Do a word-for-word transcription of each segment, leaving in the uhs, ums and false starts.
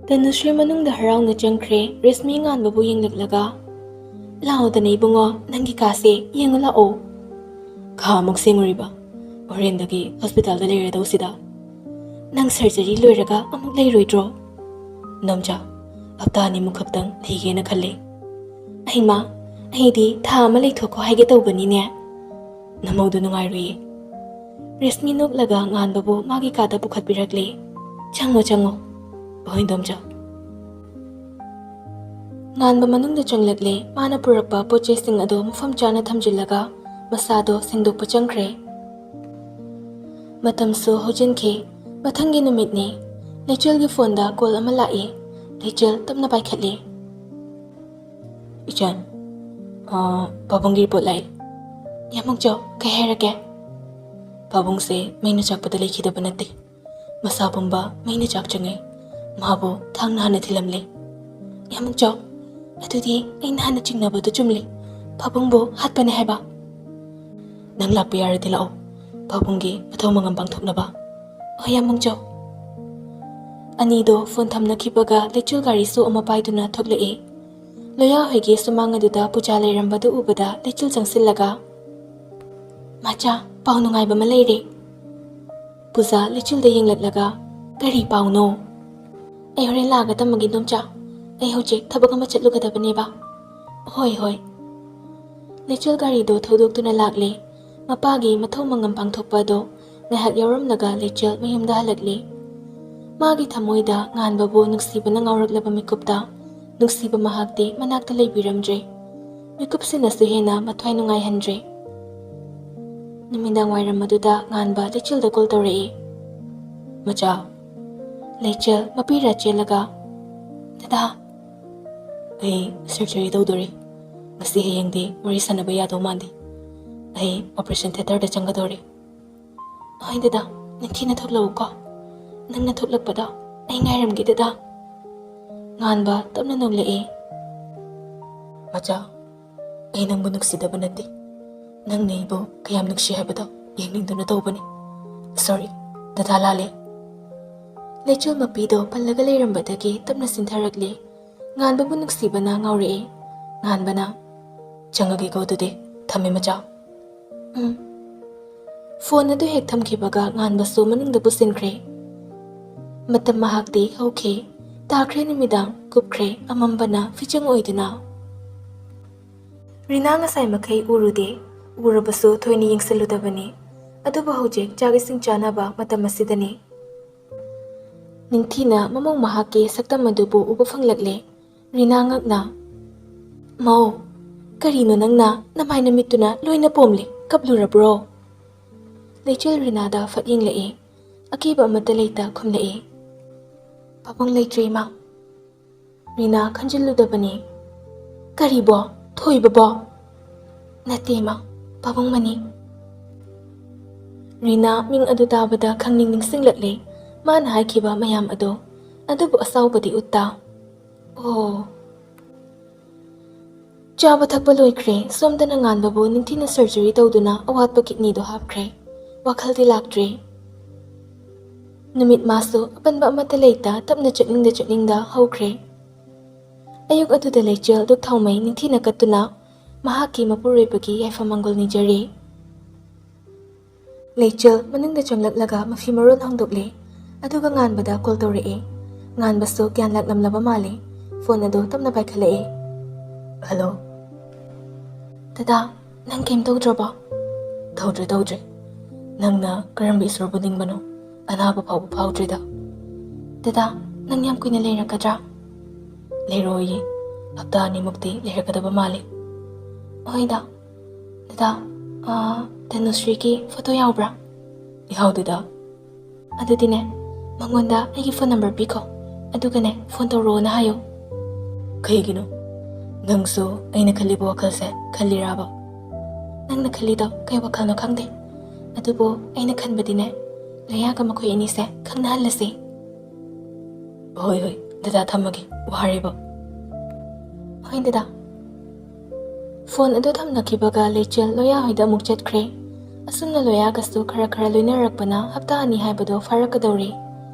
ꯇꯅꯨꯁ꯭ꯔꯤ ꯃꯅꯨꯡꯗ ꯍꯔꯥꯎꯅ ꯆꯪꯈ꯭ꯔꯦ꯫ ꯔꯦꯁꯃꯤ ꯉꯥꯟꯕꯕꯨ ꯌꯦꯡꯂꯛꯂꯒ, "ꯂꯥꯛꯑꯣꯗꯅ ꯏꯕꯨꯡꯉꯣ, ꯅꯪꯒꯤ ꯀꯥꯁꯦ ꯌꯦꯡꯉꯨ ꯂꯥꯛꯑꯣ꯫ ꯀꯥ ꯑꯃꯨꯛ ꯁꯦꯡꯉꯨꯔꯤꯕ? ꯍꯣꯔꯦꯟꯗꯒꯤ ꯍꯣꯁꯄꯤꯇꯥꯜꯗ ꯂꯩꯔꯗꯧꯁꯤꯗ꯫ ꯅꯪ ꯁꯔꯖꯔꯤ ꯂꯣꯏꯔꯒ ꯑꯃꯨꯛ ꯂꯩꯔꯣꯏꯗ꯭ꯔꯣ?" "ꯅꯣꯝꯆꯥ, ꯍꯞꯇꯥ ꯑꯅꯤꯃꯨꯛ ꯈꯛꯇꯪ ꯂꯩꯒꯦꯅ ꯈꯜꯂꯦ꯫ ꯑꯩꯃ, ꯑꯩꯗꯤ ꯊꯥ ꯑꯃ ꯂꯩꯊꯣꯛꯈꯣ ꯍꯥꯏꯒꯦ ꯇꯧꯕꯅꯤꯅꯦ꯫ ꯅꯃꯧꯗꯨ ꯅꯨꯡꯉꯥꯏꯔꯨꯏꯌꯦ꯫" ꯔꯦꯁꯃꯤ ꯅꯣꯛꯂꯒ ꯉꯥꯟꯕꯕꯨ ꯃꯥꯒꯤ ꯀꯥꯗ ꯄꯨꯈꯠꯄꯤꯔꯛꯂꯦ꯫ "ꯆꯪꯉꯣ, ꯆꯪꯉꯣ꯫" "ꯍꯣꯏ, ꯏꯟꯗꯣꯝꯆꯥ꯫" ꯉꯥꯟꯕ ꯃꯅꯨꯡꯗ ꯆꯪꯂꯛꯂꯦ꯫ ꯃꯥꯅ ꯄꯨꯔꯛꯄ ꯄꯣꯠ ꯆꯩꯁꯤꯡ ꯑꯗꯨ ꯃꯐꯝ ꯆꯥꯅ ꯊꯝꯖꯤꯜꯂꯒ ꯃꯁꯥꯗꯣ ꯁꯦꯡꯗꯣꯛꯄ ꯆꯪꯈ꯭ꯔꯦ꯫ ꯃꯇꯝꯁꯨ ꯍꯧꯖꯤꯟꯈꯤ꯫ ꯃꯊꯪꯒꯤ ꯅꯨꯃꯤꯠꯅꯤ꯫ ꯂꯩꯆꯤꯜꯒꯤ ꯐꯣꯟꯗ ꯀꯣꯜ ꯑꯃ ꯂꯥꯛꯏ꯫ ꯂꯩꯆꯤꯜ ꯇꯞꯅ ꯄꯥꯏꯈꯠꯂꯤ꯫ "ꯏꯆꯟ, ꯑ, ꯄꯥꯕꯨꯡꯒꯤ ꯔꯤꯄꯣꯔꯠ ꯂꯥꯛꯏ꯫" "ꯌꯥꯃꯨꯡꯆꯧ, ꯀꯩ ꯍꯥꯏꯔꯒꯦ?" "ꯄꯥꯕꯨꯡꯁꯦ ꯃꯩꯅ ꯆꯥꯛꯄꯗ ꯂꯩꯈꯤꯗꯕ ꯅꯠꯇꯦ꯫ ꯃꯁꯥ ꯄꯨꯝꯕ ꯃꯩꯅ ꯆꯥꯛ ꯆꯪꯉꯦ꯫ ꯃꯍꯥꯛꯄꯨ ꯊꯥꯡꯅ ꯍꯥꯟꯅ ꯊꯤꯜꯂꯝꯂꯦ꯫" "ꯌꯥꯃꯨꯡꯆꯧ, ꯑꯗꯨꯗꯤ ꯑꯩꯅ ꯍꯥꯟꯅ ꯆꯤꯡꯅꯕꯗꯨ ꯆꯨꯝꯂꯦ꯫ ꯄꯥꯕꯨꯡꯕꯨ ꯍꯥꯠꯄꯅꯦ ꯍꯥꯏꯕ?" "ꯅꯪ ꯂꯥꯛꯄ ꯌꯥꯔꯗꯤ ꯂꯥꯛꯑꯣ꯫ ꯄꯥꯕꯨꯡꯒꯤ ꯃꯊꯧ ꯃꯉꯝ ꯄꯥꯡꯊꯣꯛꯅꯕ꯫" "ꯍꯣꯏ, ꯌꯥꯃꯨꯡꯆꯧ꯫" ꯑꯅꯤꯗꯣ ꯐꯣꯟ ꯊꯝꯅꯈꯤꯕꯒ ꯂꯩꯆꯤꯜ ꯒꯥꯔꯤꯁꯨ ꯑꯃ ꯄꯥꯏꯗꯨꯅ ꯊꯣꯛꯂꯛꯏ꯫ ꯂꯣꯌꯥ ꯍꯣꯏꯒꯤ ꯁꯨꯃꯥꯡ ꯑꯗꯨꯗ ꯄꯨꯖꯥ ꯂꯩꯔꯝꯕꯗꯨ ꯎꯕꯗ ꯂꯩꯆꯤꯜ ꯆꯪꯁꯤꯜꯂꯒ, "ꯃꯆꯥ, ꯄꯥꯎ ꯅꯨꯡꯉꯥꯏꯕ ꯑꯃ ꯂꯩꯔꯦ꯫" ꯄꯨꯖꯥ ꯂꯩꯆꯤꯜꯗ ꯌꯦꯡꯂꯛꯂꯒ, "ꯀꯔꯤ ꯄꯥꯎꯅꯣ?" "ꯑꯩ ꯍꯣꯔꯦꯟ ꯂꯥꯛꯑꯒ ꯇꯝꯃꯒꯦ, ꯏꯟꯗꯣꯝꯆꯥ꯫ ꯑꯩ ꯍꯧꯖꯤꯛ ꯊꯕꯛ ꯑꯃ ꯆꯠꯂꯨꯒꯗꯕꯅꯦꯕ꯫" "ꯍꯣꯏ, ꯍꯣꯏ꯫" ꯂꯩꯆꯤꯜ ꯒꯥꯔꯤꯗꯣ ꯊꯧꯗꯣꯛꯇꯨꯅ ꯂꯥꯛꯂꯦ꯫ ꯃꯄꯥꯒꯤ ꯃꯊꯧ ꯃꯉꯝ ꯄꯥꯡꯊꯣꯛꯄ ꯑꯗꯣ ꯉꯥꯏꯍꯥꯛ ꯌꯥꯎꯔꯝꯂꯒ ꯂꯩꯆꯤꯜ ꯃꯌꯨꯝꯗ ꯍꯜꯂꯛꯂꯦ꯫ ꯃꯥꯒꯤ ꯊꯃꯣꯏꯗ ꯉꯥꯟꯕꯕꯨ ꯅꯨꯡꯁꯤꯕꯅ ꯉꯥꯎꯔꯛꯂꯕ ꯃꯤꯀꯨꯞꯇ ꯅꯨꯡꯁꯤꯕ ꯃꯍꯥꯛꯇꯤ ꯃꯅꯥꯛꯇ ꯂꯩꯕꯤꯔꯝꯗ꯭ꯔꯦ꯫ ꯃꯤꯀꯨꯞꯁꯤꯅꯁꯨ ꯍꯦꯟꯅ ꯃꯊ꯭ꯋꯥꯏ ꯅꯨꯡꯉꯥꯏꯍꯟꯗ꯭ꯔꯦ꯫ ꯅꯨꯃꯤꯗꯥꯡ ꯋꯥꯏꯔꯝ ꯑꯗꯨꯗ ꯉꯥꯟꯕ ꯂꯩꯆꯤꯜꯗ ꯀꯣꯜ ꯇꯧꯔꯛꯏ꯫ "ꯃꯆꯥ꯫" ꯂꯩꯆꯤꯜ ꯃꯄꯤꯔꯥ ꯆꯦꯜꯂꯒ, "ꯗꯗꯥ, ꯑꯩ ꯁꯔꯖꯔꯤ ꯇꯧꯗꯣꯔꯤ꯫ ꯉꯁꯤ ꯍꯌꯦꯡꯗꯤ ꯋꯥꯔꯤ ꯁꯥꯟꯅꯕ ꯌꯥꯗꯧ ꯃꯥꯟꯗꯦ꯫ ꯑꯩ ꯑꯣꯄꯔꯦꯁꯟ ꯊꯤꯌꯦꯇꯔꯗ ꯆꯪꯒꯗꯣꯔꯤ꯫" "ꯍꯣꯏ ꯗꯗꯥ, ꯅꯤꯡꯊꯤꯅ ꯊꯣꯛꯂꯛꯎꯀꯣ꯫ ꯅꯪꯅ ꯊꯣꯛꯂꯛꯄꯗꯣ ꯑꯩ ꯉꯥꯏꯔꯝꯒꯦ ꯗꯗꯥ꯫" ꯉꯥꯟꯕ ꯇꯞꯅ ꯅꯣꯛꯂꯛꯏ꯫ "ꯃꯆꯥ, ꯑꯩ ꯅꯪꯕꯨ ꯅꯨꯡꯁꯤꯗꯕ ꯅꯠꯇꯦ꯫ ꯅꯪꯅ ꯑꯩꯕꯨ ꯀꯌꯥꯝ ꯅꯨꯡꯁꯤ ꯍꯥꯏꯕꯗꯣ ꯌꯦꯡꯅꯤꯡꯗꯨꯅ ꯇꯧꯕꯅꯤ꯫ ꯁꯣꯔꯤ, ꯗꯗꯥ ꯂꯥꯜꯂꯦ꯫" ꯂꯩꯆꯤꯜ ꯃꯄꯤꯗꯣ ꯄꯜꯂꯒ ꯂꯩꯔꯝꯕꯗꯒꯤ ꯇꯞꯅ ꯆꯤꯟꯊꯔꯛꯂꯦ꯫ ꯉꯥꯟꯕꯕꯨ ꯅꯨꯡꯁꯤꯕꯅ ꯉꯥꯎꯔꯛꯑꯦ꯫ ꯉꯥꯟꯕꯅ, "ꯆꯪꯉꯒꯦꯀꯣ ꯑꯗꯨꯗꯤ, ꯊꯝꯃꯦ ꯃꯆꯥ꯫" "ꯎꯝ꯫" ꯐꯣꯟ ꯑꯗꯨ ꯍꯦꯛ ꯊꯝꯈꯤꯕꯒ ꯉꯥꯟꯕꯁꯨ ꯃꯅꯨꯡꯗ ꯄꯨꯁꯤꯟꯈ꯭ꯔꯦ꯫ ꯃꯇꯝ ꯃꯍꯥꯛꯇꯤ ꯍꯧꯈꯤ꯫ ꯇꯥꯈ꯭ꯔꯦ ꯅꯨꯃꯤꯗꯥꯡ, ꯀꯨꯞꯈ꯭ꯔꯦ ꯑꯃꯝꯕꯅ ꯐꯤꯖꯪ ꯑꯣꯏꯗꯨꯅ꯫ ꯔꯤꯅꯥ ꯉꯁꯥꯏ ꯃꯈꯩ ꯎꯔꯨꯗꯦ꯫ ꯎꯔꯕꯁꯨ ꯊꯣꯏꯅ ꯌꯦꯡꯁꯤꯜꯂꯨꯗꯕꯅꯤ꯫ ꯑꯗꯨꯕꯨ ꯍꯧꯖꯤꯛ ꯆꯥꯛ ꯏꯁꯤꯡ ꯆꯥꯅꯕ ꯃꯇꯝ ꯑꯁꯤꯗꯅꯤ꯫ ꯅꯤꯡꯊꯤꯅ ꯃꯃꯧ ꯃꯍꯥꯛꯀꯤ ꯁꯛꯇꯝ ꯑꯗꯨꯕꯨ ꯎꯕ ꯐꯪꯂꯛꯂꯦ꯫ ꯔꯤꯅꯥ ꯉꯛꯅ, "ꯃꯧ, ꯀꯔꯤꯅꯣ ꯅꯪꯅ ꯅꯃꯥꯏ ꯅꯃꯤꯠꯇꯨꯅ ꯂꯣꯏꯅ ꯄꯣꯝꯂꯤ? ꯀꯞꯂꯨꯔꯕ꯭ꯔꯣ?" ꯂꯩꯆꯤꯜ ꯔꯤꯅꯥꯗ ꯐꯠ ꯌꯦꯡꯂꯛꯏ꯫ ꯑꯀꯤꯕ ꯑꯃꯠꯇ ꯂꯩꯇ ꯈꯨꯝꯂꯛꯏ, "ꯄꯥꯕꯨꯡ ꯂꯩꯇ꯭ꯔꯦ, ꯏꯃꯥ꯫" ꯔꯤꯅꯥ ꯈꯟꯖꯤꯜꯂꯨꯗꯕꯅꯤ꯫ "ꯀꯔꯤꯕꯣ? ꯊꯣꯏꯕꯕꯣ?" "ꯅꯠꯇꯦ, ꯏꯃꯥ, ꯄꯥꯕꯨꯡ ꯃꯅꯤ꯫" ꯔꯤꯅꯥ ꯃꯤꯡ ꯑꯗꯨ ꯇꯥꯕꯗ ꯈꯪꯅꯤꯡ ꯅꯤꯡꯁꯤꯡꯂꯛꯂꯦ꯫ ꯃꯥꯅ ꯍꯥꯏꯈꯤꯕ ꯃꯌꯥꯝ ꯑꯗꯣ꯫ ꯑꯗꯨꯕꯨ ꯑꯁꯥꯎꯕꯗꯤ ꯎꯠꯇ꯫ "ꯑꯣ꯫" ꯆꯥꯕ ꯊꯛꯄ ꯂꯣꯏꯈ꯭ꯔꯦ꯫ ꯁꯣꯝꯗꯅ ꯉꯥꯟꯕꯕꯨ ꯅꯤꯡꯊꯤꯅ surgery ꯇꯧꯗꯨꯅ ꯑꯋꯥꯠꯄ kidneyꯗꯨ ꯍꯥꯞꯈ꯭ꯔꯦ꯫ ꯋꯥꯈꯜꯗꯤ ꯂꯥꯛꯇ꯭ꯔꯦ꯫ ꯅꯨꯃꯤꯠ ꯃꯥꯁꯨ ꯑꯄꯟꯕ ꯑꯃꯠꯇ ꯂꯩꯇ ꯇꯞꯅ ꯆꯠꯅꯤꯡꯗ ꯆꯠꯅꯤꯡꯗ ꯍꯧꯈ꯭ꯔꯦ꯫ ꯑꯌꯨꯛ ꯑꯗꯨꯗ ꯂꯩꯆꯦꯜ ꯗꯨꯛ ꯊꯥꯎꯃꯩ ꯅꯤꯡꯊꯤꯅ ꯀꯠꯇꯨꯅ ꯃꯍꯥꯛꯀꯤ ꯃꯄꯨꯔꯣꯏꯕꯒꯤ ꯌꯥꯏꯐ ꯃꯪꯒꯣꯜ ꯅꯤꯖꯔꯤ꯫ ꯂꯩꯆꯦꯜ ꯃꯅꯨꯡꯗ ꯆꯪꯂꯛꯂꯒ ꯃꯐꯤ ꯃꯔꯣꯜ ꯍꯣꯡꯗꯣꯛꯂꯦ, ꯑꯗꯨꯒ ꯉꯥꯟꯕꯗ call ꯇꯧꯔꯛꯑꯦ꯫ ꯉꯥꯟꯕꯁꯨ ꯒ꯭ꯌꯥꯟ ꯂꯥꯛꯂꯝꯂꯕ ꯃꯥꯜꯂꯦ꯫ ꯐꯣꯟ ꯑꯗꯨ ꯇꯞꯅ ꯄꯥꯏꯈꯠꯂꯛꯑꯦ꯫ "ꯍꯜꯂꯣ꯫" "ꯗꯗꯥ, ꯅꯪ ꯀꯩꯝ ꯇꯧꯗ꯭ꯔꯕꯣ?" "ꯇꯧꯗ꯭ꯔꯦ, ꯇꯧꯗ꯭ꯔꯦ꯫ ꯅꯪꯅ ꯀꯔꯝꯕ ꯏꯁꯣꯔꯕꯨ ꯅꯤꯡꯕꯅꯣ? ꯑꯅꯥꯕ ꯐꯥꯎꯕ ꯐꯥꯎꯗ꯭ꯔꯤꯗ꯫" "ꯗꯗꯥ, ꯅꯪ ꯌꯥꯝ ꯀꯨꯏꯅ ꯂꯩꯔꯛꯀꯗ꯭ꯔꯥ?" "ꯂꯩꯔꯣꯏꯌꯦ꯫ ꯍꯞꯇꯥ ꯑꯅꯤꯃꯨꯛꯇꯤ ꯂꯩꯔꯛꯀꯗꯕ ꯃꯥꯜꯂꯦ꯫" "ꯍꯣꯏꯗ꯫" "ꯗꯗꯥ, ꯑꯥ, ꯇꯅꯨꯁ꯭ꯔꯤꯒꯤ photo ꯌꯥꯎꯕ꯭ꯔꯥ?" "ꯌꯥꯎꯗꯦꯗ꯫" "ꯑꯗꯨꯗꯤꯅꯦ, ꯃꯉꯣꯟꯗ ꯑꯩꯒꯤ phone number ꯄꯤꯈꯣ, ꯑꯗꯨꯒꯅꯦ, phone ꯇꯧꯔꯛꯑꯣꯅ ꯍꯥꯏꯌꯣ꯫" "ꯀꯩꯒꯤꯅꯣ? ꯅꯪꯁꯨ ꯑꯩꯅ ꯈꯜꯂꯤꯕ ꯋꯥꯈꯜꯁꯦ ꯈꯜꯂꯤꯔꯕ?" "ꯅꯪꯅ ꯈꯜꯂꯤꯗꯣ ꯀꯩ ꯋꯥꯈꯜꯅꯣ ꯈꯪꯗꯦ, ꯑꯗꯨꯕꯨ ꯑꯩꯅ ꯈꯟꯕꯗꯤꯅꯦ, ꯂꯣꯌꯥꯒ ꯃꯈꯣꯏ ꯑꯅꯤꯁꯦ ꯈꯪꯅꯍꯜꯂꯁꯤ꯫" "ꯍꯣꯏ, ꯍꯣꯏ, ꯗꯗꯥ ꯊꯝꯃꯒꯦ, ꯋꯥꯔꯦꯕ꯫" "ꯍꯣꯏ, ꯗꯗꯥ꯫" ꯐꯣꯟ ꯑꯗꯨ ꯊꯝꯅꯈꯤꯕꯒ ꯂꯩꯆꯦꯜ ꯂꯣꯌꯥ ꯍꯣꯏꯗ ꯑꯃꯨꯛ ꯆꯠꯈ꯭ꯔꯦ꯫ ꯑꯁꯨꯝꯅ ꯂꯣꯌꯥꯒꯁꯨ ꯈꯔ ꯈꯔ ꯂꯣꯏꯅꯔꯛꯄꯅ ꯍꯞꯇꯥ ꯑꯅꯤ ꯍꯥꯏꯕꯗꯣ ꯐꯥꯔꯛꯀꯗꯧꯔꯦ꯫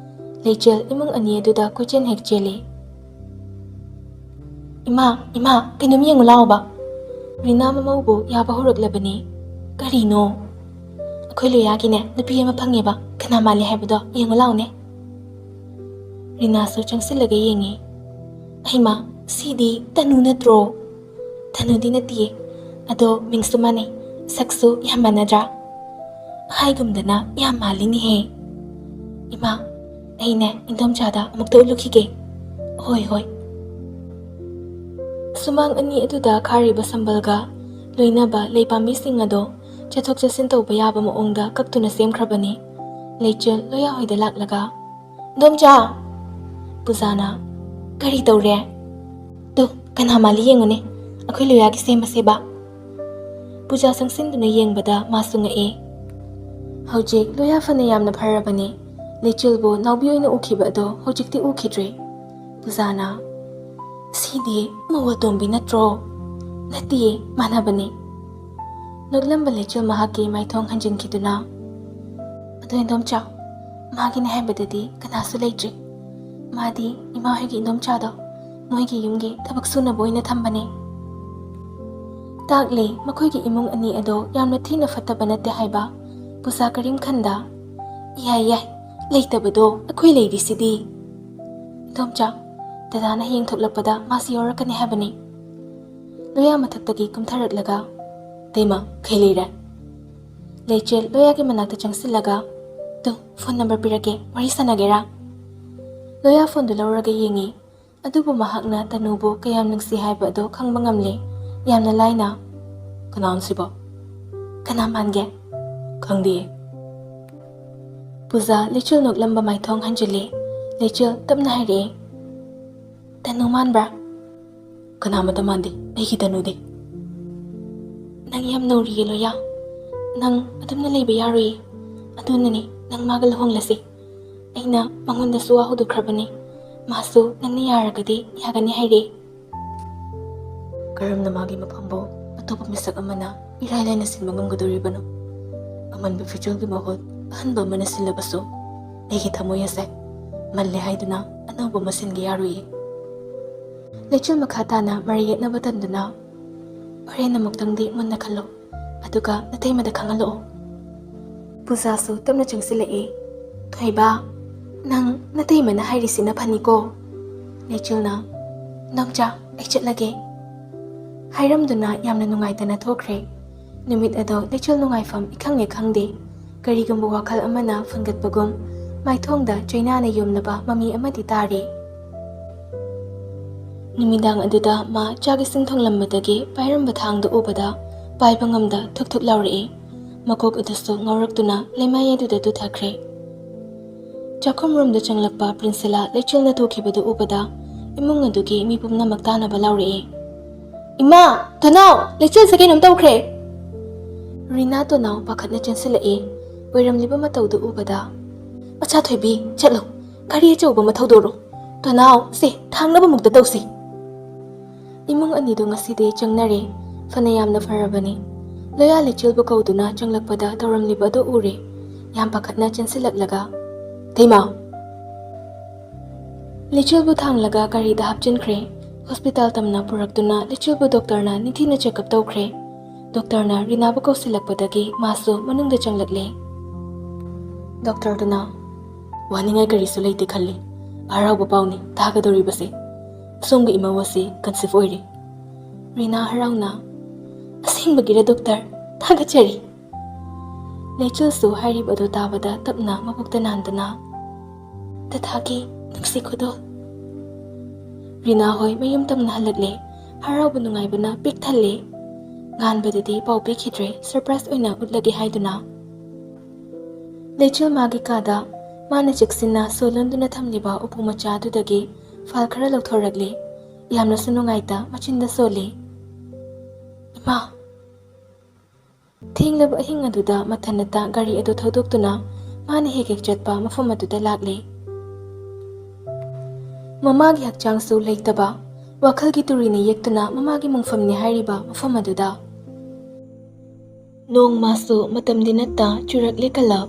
ꯂꯩꯆꯦꯜ ꯏꯃꯨꯡ ꯑꯅꯤ ꯑꯗꯨꯗ ꯀꯣꯏꯆꯦꯟ ꯍꯦꯛ ꯆꯦꯜꯂꯤ꯫ "ꯏꯃꯥ, ꯏꯃꯥ, ꯀꯩꯅꯣꯝ ꯌꯦꯡꯉꯨ ꯂꯥꯛꯑꯣꯕ꯫ ꯔꯤꯅꯥ ꯃꯃꯧꯕꯨ ꯌꯥꯕ ꯍꯧꯔꯛꯂꯕꯅꯤ꯫ ꯀꯔꯤꯅꯣ?" "ꯑꯩꯈꯣꯏ ꯂꯣꯌꯥꯒꯤꯅꯦ ꯅꯨꯄꯤ ꯑꯃ ꯐꯪꯉꯦꯕ, ꯀꯅꯥ ꯃꯥꯜꯂꯤ ꯍꯥꯏꯕꯗꯣ ꯌꯦꯡꯉꯨ ꯂꯥꯛꯑꯣꯅꯦ꯫" ꯔꯤꯅꯥꯁꯨ ꯆꯪꯁꯤꯜꯂꯒ ꯌꯦꯡꯉꯤ꯫ "ꯑꯩꯃ, ꯁꯤꯗꯤ ꯇꯅꯨ ꯅꯠꯇ꯭ꯔꯣ?" "ꯇꯅꯨꯗꯤ ꯅꯠꯇꯤꯌꯦ, ꯑꯗꯣ ꯃꯤꯡꯁꯨ ꯃꯥꯟꯅꯩ, ꯁꯛꯁꯨ ꯌꯥꯝ ꯃꯥꯟꯅꯗ꯭ꯔꯥ? ꯍꯥꯏꯒꯨꯝꯗꯅ ꯌꯥꯝ ꯃꯥꯜꯂꯤꯅꯦꯍꯦ꯫" "ꯏꯃꯥ, ꯑꯩꯅꯦ ꯏꯟꯗꯣꯝꯆꯥꯗ ꯑꯃꯨꯛꯇ ꯎꯠꯂꯨꯈꯤꯒꯦ꯫" "ꯍꯣꯏ, ꯍꯣꯏ꯫" ꯁꯨꯃꯥꯡ ꯑꯅꯤ ꯑꯗꯨꯗ ꯈꯥꯔꯤꯕ ꯁꯝꯕꯜꯒ ꯂꯣꯏꯅꯕ ꯂꯩ ꯄꯥꯝꯕꯤꯁꯤꯡ ꯑꯗꯣ ꯆꯠꯊꯣꯛ ꯆꯠꯁꯤꯟ ꯇꯧꯕ ꯌꯥꯕ ꯃꯑꯣꯡꯗ ꯀꯛꯇꯨꯅ ꯁꯦꯝꯈ꯭ꯔꯕꯅꯤ꯫ ꯂꯩꯆꯦꯜ ꯂꯣꯌꯥ ꯍꯣꯏꯗ ꯂꯥꯛꯂꯒ, "ꯏꯟꯗꯣꯝꯆꯥ!" ꯄꯨꯖꯥꯅ, "ꯀꯔꯤ ꯇꯧꯔꯦ?" "ꯇꯨ, ꯀꯅꯥ ꯃꯥꯜꯂꯤ ꯌꯦꯡꯉꯨꯅꯦ, ꯑꯩꯈꯣꯏ ꯂꯣꯌꯥꯒꯤ ꯁꯦꯝ ꯑꯁꯦꯕ꯫" ꯄꯨꯖꯥ ꯆꯪꯁꯤꯟꯗꯨꯅ ꯌꯦꯡꯕꯗ ꯃꯥꯁꯨ ꯉꯛꯑꯦ꯫ ꯍꯧꯖꯤꯛ ꯂꯣꯌꯥ ꯐꯅ ꯌꯥꯝꯅ ꯐꯔꯕꯅꯤ꯫ ꯂꯩꯆꯦꯜꯕꯨ ꯅꯥꯎꯕꯤ ꯑꯣꯏꯅ ꯎꯈꯤꯕ ꯑꯗꯣ ꯍꯧꯖꯤꯛꯇꯤ ꯎꯈꯤꯗ꯭ꯔꯦ꯫ ꯄꯨꯖꯥꯅ, "ꯁꯤꯗꯤ ꯃꯧ ꯑꯇꯣꯝꯕꯤ ꯅꯠꯇ꯭ꯔꯣ?" "ꯅꯠꯇꯤꯌꯦ, ꯃꯥꯟꯅꯕꯅꯦ꯫" ꯅꯣꯛꯂꯝꯕ ꯂꯩꯆꯦꯜ ꯃꯍꯥꯛꯀꯤ ꯃꯥꯏꯊꯣꯡ ꯍꯟꯖꯤꯟꯈꯤꯗꯨꯅ, "ꯑꯗꯣ ꯏꯟꯗꯣꯝꯆꯥ, ꯃꯥꯒꯤꯅꯦ ꯍꯥꯏꯕꯗꯗꯤ ꯀꯅꯥꯁꯨ ꯂꯩꯇ꯭ꯔꯤ꯫ ꯃꯥꯗꯤ ꯏꯃꯥ ꯍꯣꯏꯒꯤ ꯏꯟꯗꯣꯝꯆꯥꯗꯣ ꯃꯣꯏꯒꯤ ꯌꯨꯝꯒꯤ ꯊꯕꯛ ꯁꯨꯅꯕ ꯑꯣꯏꯅ ꯊꯝꯕꯅꯦ꯫" ꯇꯥꯛꯂꯤ, ꯃꯈꯣꯏꯒꯤ ꯏꯃꯨꯡ ꯑꯅꯤ ꯑꯗꯣ ꯌꯥꯝꯅ ꯊꯤꯅ ꯐꯠꯇꯕ ꯅꯠꯇꯦ ꯍꯥꯏꯕ꯫ ꯄꯨꯖꯥ ꯀꯔꯤꯝ ꯈꯟꯗ, "ꯌꯥꯏ, ꯌꯥꯏ, ꯂꯩꯇꯕꯗꯣ ꯑꯩꯈꯣꯏ ꯂꯩꯔꯤꯁꯤꯗꯤ꯫" "ꯏꯟꯗꯣꯝꯆꯥ, ꯗꯗꯥꯅ ꯍꯌꯦꯡ ꯊꯣꯛꯂꯛꯄꯗ ꯃꯥꯁꯤ ꯌꯥꯎꯔꯛꯀꯅꯤ ꯍꯥꯏꯕꯅꯤ꯫" ꯂꯣꯌꯥ ꯃꯊꯛꯇꯒꯤ ꯀꯨꯝꯊꯔꯛꯂꯒ, "ꯇꯩꯃ, ꯀꯩ ꯂꯩꯔꯦ?" ꯂꯩꯆꯦꯜ ꯂꯣꯌꯥꯒꯤ ꯃꯅꯥꯛꯇ ꯆꯪꯁꯤꯜꯂꯒ, "ꯇꯨ, ꯐꯣꯟ ꯅꯝꯕꯔ ꯄꯤꯔꯛꯀꯦ, ꯋꯥꯔꯤ ꯁꯥꯟꯅꯒꯦꯔꯥ?" ꯂꯣꯌꯥ ꯐꯣꯟꯗꯨ ꯂꯧꯔꯒ ꯌꯦꯡꯉꯤ꯫ ꯑꯗꯨꯕꯨ ꯃꯍꯥꯛꯅ ꯇꯅꯨꯕꯨ ꯀꯌꯥꯝ ꯅꯨꯡꯁꯤ ꯍꯥꯏꯕ ꯑꯗꯨ ꯈꯪꯕ ꯉꯝꯂꯦ꯫ ꯌꯥꯝꯅ ꯂꯥꯏꯅ, "ꯀꯅꯥꯅꯣ ꯁꯤꯕꯣ?" "ꯀꯅꯥ ꯃꯥꯟꯒꯦ?" "ꯈꯪꯗꯦ꯫" ꯄꯨꯖꯥ ꯂꯩꯆꯤꯜ ꯅꯣꯛꯂꯝꯕ ꯃꯥꯏꯊꯣꯡ ꯍꯟꯖꯤꯜꯂꯦ꯫ ꯂꯩꯆꯤꯜ ꯇꯞꯅ ꯍꯥꯏꯔꯛꯑꯦ, "ꯇꯅꯨ ꯃꯥꯟꯕ꯭ꯔꯥ?" "ꯀꯅꯥꯃꯠꯇ ꯃꯥꯟꯗꯦ, ꯑꯩꯒꯤ ꯇꯅꯨꯗꯤ꯫" "ꯅꯪ ꯌꯥꯝ ꯅꯧꯔꯤꯌꯦ ꯂꯣꯌꯥ꯫ ꯅꯪ ꯑꯗꯨꯝꯅ ꯂꯩꯕ ꯌꯥꯔꯣꯏꯌꯦ꯫ ꯑꯗꯨꯅꯅꯦ ꯅꯪ ꯃꯥꯒ ꯂꯨꯍꯣꯡꯂꯁꯤ꯫ ꯑꯩꯅ ꯃꯉꯣꯟꯗꯁꯨ ꯋꯥ ꯍꯧꯗꯣꯛꯈ꯭ꯔꯕꯅꯦ꯫ ꯃꯥꯁꯨ ꯅꯪꯅ ꯌꯥꯔꯒꯗꯤ ꯌꯥꯒꯅꯤ ꯍꯥꯏꯔꯦ꯫" "ꯀꯔꯝꯅ ꯃꯥꯒꯤ ꯃꯐꯝꯕꯨ ꯑꯇꯣꯞꯄ ꯃꯤꯁꯛ ꯑꯃꯅ ꯏꯔꯥꯏ ꯂꯥꯏꯅ ꯁꯤꯟꯕ ꯉꯝꯒꯗꯧꯔꯤꯕꯅꯣ? ꯑꯃꯟꯕ ꯐꯤꯖꯣꯜꯒꯤ ꯃꯍꯨꯠ ꯑꯍꯟꯕ ꯑꯃꯅ ꯁꯤꯜꯂꯕꯁꯨ ꯑꯩꯒꯤ ꯊꯃꯣꯏ ꯑꯁꯦ ꯃꯜꯂꯦ ꯍꯥꯏꯗꯨꯅ ꯑꯅꯧꯕ ꯑꯃ ꯁꯤꯟꯒꯦ ꯌꯥꯔꯣꯏꯌꯦ꯫ ꯂꯩꯆꯤꯜ ꯃꯈꯥ ꯇꯥꯅ ꯃꯔꯩ ꯌꯦꯠꯅꯕ ꯇꯟꯗꯨꯅ, "ꯍꯣꯔꯦꯟ ꯑꯃꯨꯛꯇꯪꯗꯤ ꯃꯨꯟꯅ ꯈꯜꯂꯣ, ꯑꯗꯨꯒ ꯅꯇꯩꯃꯗ ꯈꯪꯍꯜꯂꯛꯑꯣ꯫" ꯄꯨꯖꯥꯁꯨ ꯇꯞꯅ ꯆꯪꯁꯤꯜꯂꯛꯑꯦ꯫ "ꯊꯣꯏꯕ, ꯅꯪ ꯅꯇꯩꯃꯅ ꯍꯥꯏꯔꯤꯁꯤꯅ ꯐꯅꯤꯀꯣ?" ꯂꯩꯆꯤꯜꯅ, "ꯅꯥꯎꯆꯥ, ꯑꯩ ꯆꯠꯂꯒꯦ" ꯍꯥꯏꯔꯝꯗꯨꯅ ꯌꯥꯝꯅ ꯅꯨꯡꯉꯥꯏꯇꯅ ꯊꯣꯛꯈ꯭ꯔꯦ꯫ ꯅꯨꯃꯤꯠ ꯑꯗꯣ ꯂꯩꯆꯤꯜ ꯅꯨꯡꯉꯥꯏꯐꯝ ꯏꯈꯪ ꯍꯦꯛ ꯈꯪꯗꯦ꯫ ꯀꯔꯤꯒꯨꯝꯕ ꯋꯥꯈꯜ ꯑꯃꯅ ꯐꯨꯟꯒꯠꯄꯒꯨꯝ ꯃꯥꯏꯊꯣꯡꯗ ꯆꯩꯅꯥꯅ ꯌꯣꯝꯂꯕ ꯃꯃꯤ ꯑꯃꯗꯤ ꯇꯥꯔꯤ꯫ ꯅꯨꯃꯤꯗꯥꯡ ꯑꯗꯨꯗ ꯃꯥ ꯆꯥꯛ ꯏꯁꯤꯡ ꯊꯣꯡꯂꯝꯕꯗꯒꯤ ꯄꯥꯏꯔꯝꯕ ꯊꯥꯡꯗꯨ ꯎꯕꯗ ꯄꯥꯏꯕ ꯉꯝꯗ ꯊꯨꯛ ꯊꯨꯛ ꯂꯥꯎꯔꯛꯏ꯫ ꯃꯀꯣꯛ ꯑꯗꯨꯁꯨ ꯉꯥꯎꯔꯛꯇꯨꯅ ꯂꯩꯃꯥꯏ ꯑꯗꯨꯗ ꯇꯨꯊꯈ꯭ꯔꯦ꯫ ꯆꯥꯛꯈꯨꯝꯔꯣꯝꯗ ꯆꯪꯂꯛꯄ ꯄ꯭ꯔꯤꯟꯁꯤꯂꯥ ꯂꯩꯆꯤꯜꯅ ꯇꯨꯈꯤꯕꯗꯨ ꯎꯕꯗ ꯏꯃꯨꯡ ꯑꯗꯨꯒꯤ ꯃꯤ ꯄꯨꯝꯅꯃꯛ ꯇꯥꯅꯕ ꯂꯥꯎꯔꯛꯏ꯫ "ꯏꯃꯥ! ꯇꯣꯅꯥꯎ! ꯂꯩꯆꯤꯜꯁꯦ ꯀꯩꯅꯣꯝ ꯇꯧꯈ꯭ꯔꯦ!" ꯔꯤꯅꯥ ꯇꯣꯅꯥꯎ ꯄꯥꯈꯠꯅ ꯆꯦꯟꯁꯤꯜꯂꯛꯏ꯫ ꯑꯣꯏꯔꯝꯂꯤꯕ ꯃꯇꯧꯗꯨ ꯎꯕꯗ, "ꯃꯆꯥ ꯊꯣꯏꯕꯤ, ꯆꯠꯂꯨ! ꯒꯥꯔꯤ ꯑꯆꯧꯕ ꯑꯃ ꯊꯧꯗꯣꯔꯛꯎ! ꯇꯣꯅꯥꯎ, ꯁꯦ, ꯊꯥꯡꯅꯕ ꯃꯨꯛꯇ ꯇꯧꯁꯤ!" ꯏꯃꯨꯡ ꯑꯅꯤꯗꯨ ꯉꯁꯤꯗꯤ ꯆꯪꯅꯔꯦ꯫ ꯐꯅ ꯌꯥꯝꯅ ꯐꯔꯕꯅꯤ꯫ ꯂꯣꯌꯥ ꯂꯩꯆꯤꯜꯕꯨ ꯀꯧꯗꯨꯅ ꯆꯪꯂꯛꯄꯗ ꯇꯧꯔꯝꯂꯤꯕ ꯑꯗꯨ ꯎꯔꯦ꯫ ꯌꯥꯝ ꯄꯥꯈꯠꯅ ꯆꯦꯟꯁꯤꯜꯂꯛꯂꯒ, "ꯇꯩꯃ!" ꯂꯩꯆꯤꯜꯕꯨ ꯊꯥꯡꯂꯒ ꯒꯥꯔꯤꯗ ꯍꯥꯞꯆꯤꯟꯈ꯭ꯔꯦ꯫ ꯍꯣꯁꯄꯤꯇꯥꯜ ꯇꯝꯅ ꯄꯨꯔꯛꯇꯨꯅ ꯂꯩꯆꯤꯜꯕꯨ ꯗꯣꯛꯇꯔꯅ ꯅꯤꯡꯊꯤꯅ ꯆꯦꯛꯑꯞ ꯇꯧꯈ꯭ꯔꯦ꯫ ꯗꯣꯛꯇꯔꯅ ꯔꯤꯅꯥꯕꯨ ꯀꯧꯁꯤꯜꯂꯛꯄꯗꯒꯤ ꯃꯥꯁꯨ ꯃꯅꯨꯡꯗ ꯆꯪꯂꯛꯂꯦ꯫ ꯗꯣꯛꯇꯔꯗꯨꯅ, "ꯋꯥꯅꯤꯡꯉꯥꯏ ꯀꯔꯤꯁꯨ ꯂꯩꯇꯦ ꯈꯜꯂꯤ꯫ ꯑꯍꯔꯥꯎꯕ ꯄꯥꯎꯅꯤ ꯇꯥꯒꯗꯧꯔꯤꯕꯁꯦ꯫ ꯁꯣꯝꯒꯤ ꯏꯃꯧ ꯑꯁꯤ ꯀꯟꯁꯤꯞ ꯑꯣꯏꯔꯦ꯫" ꯔꯤꯅꯥ ꯍꯔꯥꯎꯅ, "ꯑꯁꯦꯡꯕꯒꯤꯔ ꯗꯣꯛꯇꯔ? ꯊꯥꯒꯠꯆꯔꯤ꯫" ꯂꯩꯆꯤꯜꯁꯨ ꯍꯥꯏꯔꯤꯕ ꯑꯗꯨ ꯇꯥꯕꯗ ꯇꯞꯅ ꯃꯕꯨꯛꯇ ꯅꯥꯟꯗꯨꯅ, "ꯗꯗꯥꯒꯤ ꯅꯨꯡꯁꯤ ꯈꯨꯗꯣꯜ꯫" ꯔꯤꯅꯥ ꯍꯣꯏ ꯃꯌꯨꯝ ꯇꯝꯅ ꯍꯜꯂꯛꯂꯦ꯫ ꯍꯔꯥꯎꯕ ꯅꯨꯡꯉꯥꯏꯕꯅ ꯄꯤꯛ ꯊꯜꯂꯦ꯫ ꯉꯥꯟꯕꯗꯗꯤ ꯄꯥꯎ ꯄꯤꯈꯤꯗ꯭ꯔꯦ, ꯁꯔꯄ꯭ꯔꯥꯏꯖ ꯑꯣꯏꯅ ꯎꯠꯂꯒꯦ ꯍꯥꯏꯗꯨꯅ꯫ ꯂꯩꯆꯤꯜ ꯃꯥꯒꯤ ꯀꯥꯗ ꯃꯥꯅ ꯆꯦꯛꯁꯤꯟꯅ ꯁꯣ ꯂꯣꯟꯗꯨꯅ ꯊꯝꯂꯤꯕ ꯎꯄꯨ ꯃꯆꯥ ꯑꯗꯨꯗꯒꯤ ꯐꯥꯏꯜ ꯈꯔ ꯂꯧꯊꯣꯔꯛꯂꯦ꯫ ꯌꯥꯝꯅꯁꯨ ꯅꯨꯡꯉꯥꯏꯇ ꯃꯆꯤꯟꯗ ꯁꯣꯜꯂꯤ꯫ "ꯏꯃꯥ!" ꯊꯦꯡꯂꯕ ꯑꯍꯤꯡ ꯑꯗꯨꯗ ꯃꯊꯟꯅꯇ ꯒꯥꯔꯤ ꯑꯗꯨ ꯊꯧꯗꯣꯛꯇꯨꯅ ꯃꯥꯅ ꯍꯦꯛ ꯍꯦꯛ ꯆꯠꯄ ꯃꯐꯝ ꯑꯗꯨꯗ ꯂꯥꯛꯂꯦ꯫ ꯃꯃꯥꯒꯤ ꯍꯛꯆꯥꯡꯁꯨ ꯂꯩꯇꯕ, ꯋꯥꯈꯜꯒꯤ ꯇꯨꯔꯤꯅ ꯌꯦꯛꯇꯨꯅ ꯃꯃꯥꯒꯤ ꯃꯨꯡꯐꯝꯅꯤ ꯍꯥꯏꯔꯤꯕ ꯃꯐꯝ ꯑꯗꯨꯗ꯫ ꯅꯣꯡ ꯃꯥꯁꯨ ꯃꯇꯝꯗꯤ ꯅꯠꯇ ꯆꯨꯔꯛꯂꯦ ꯀꯜꯂꯞ꯫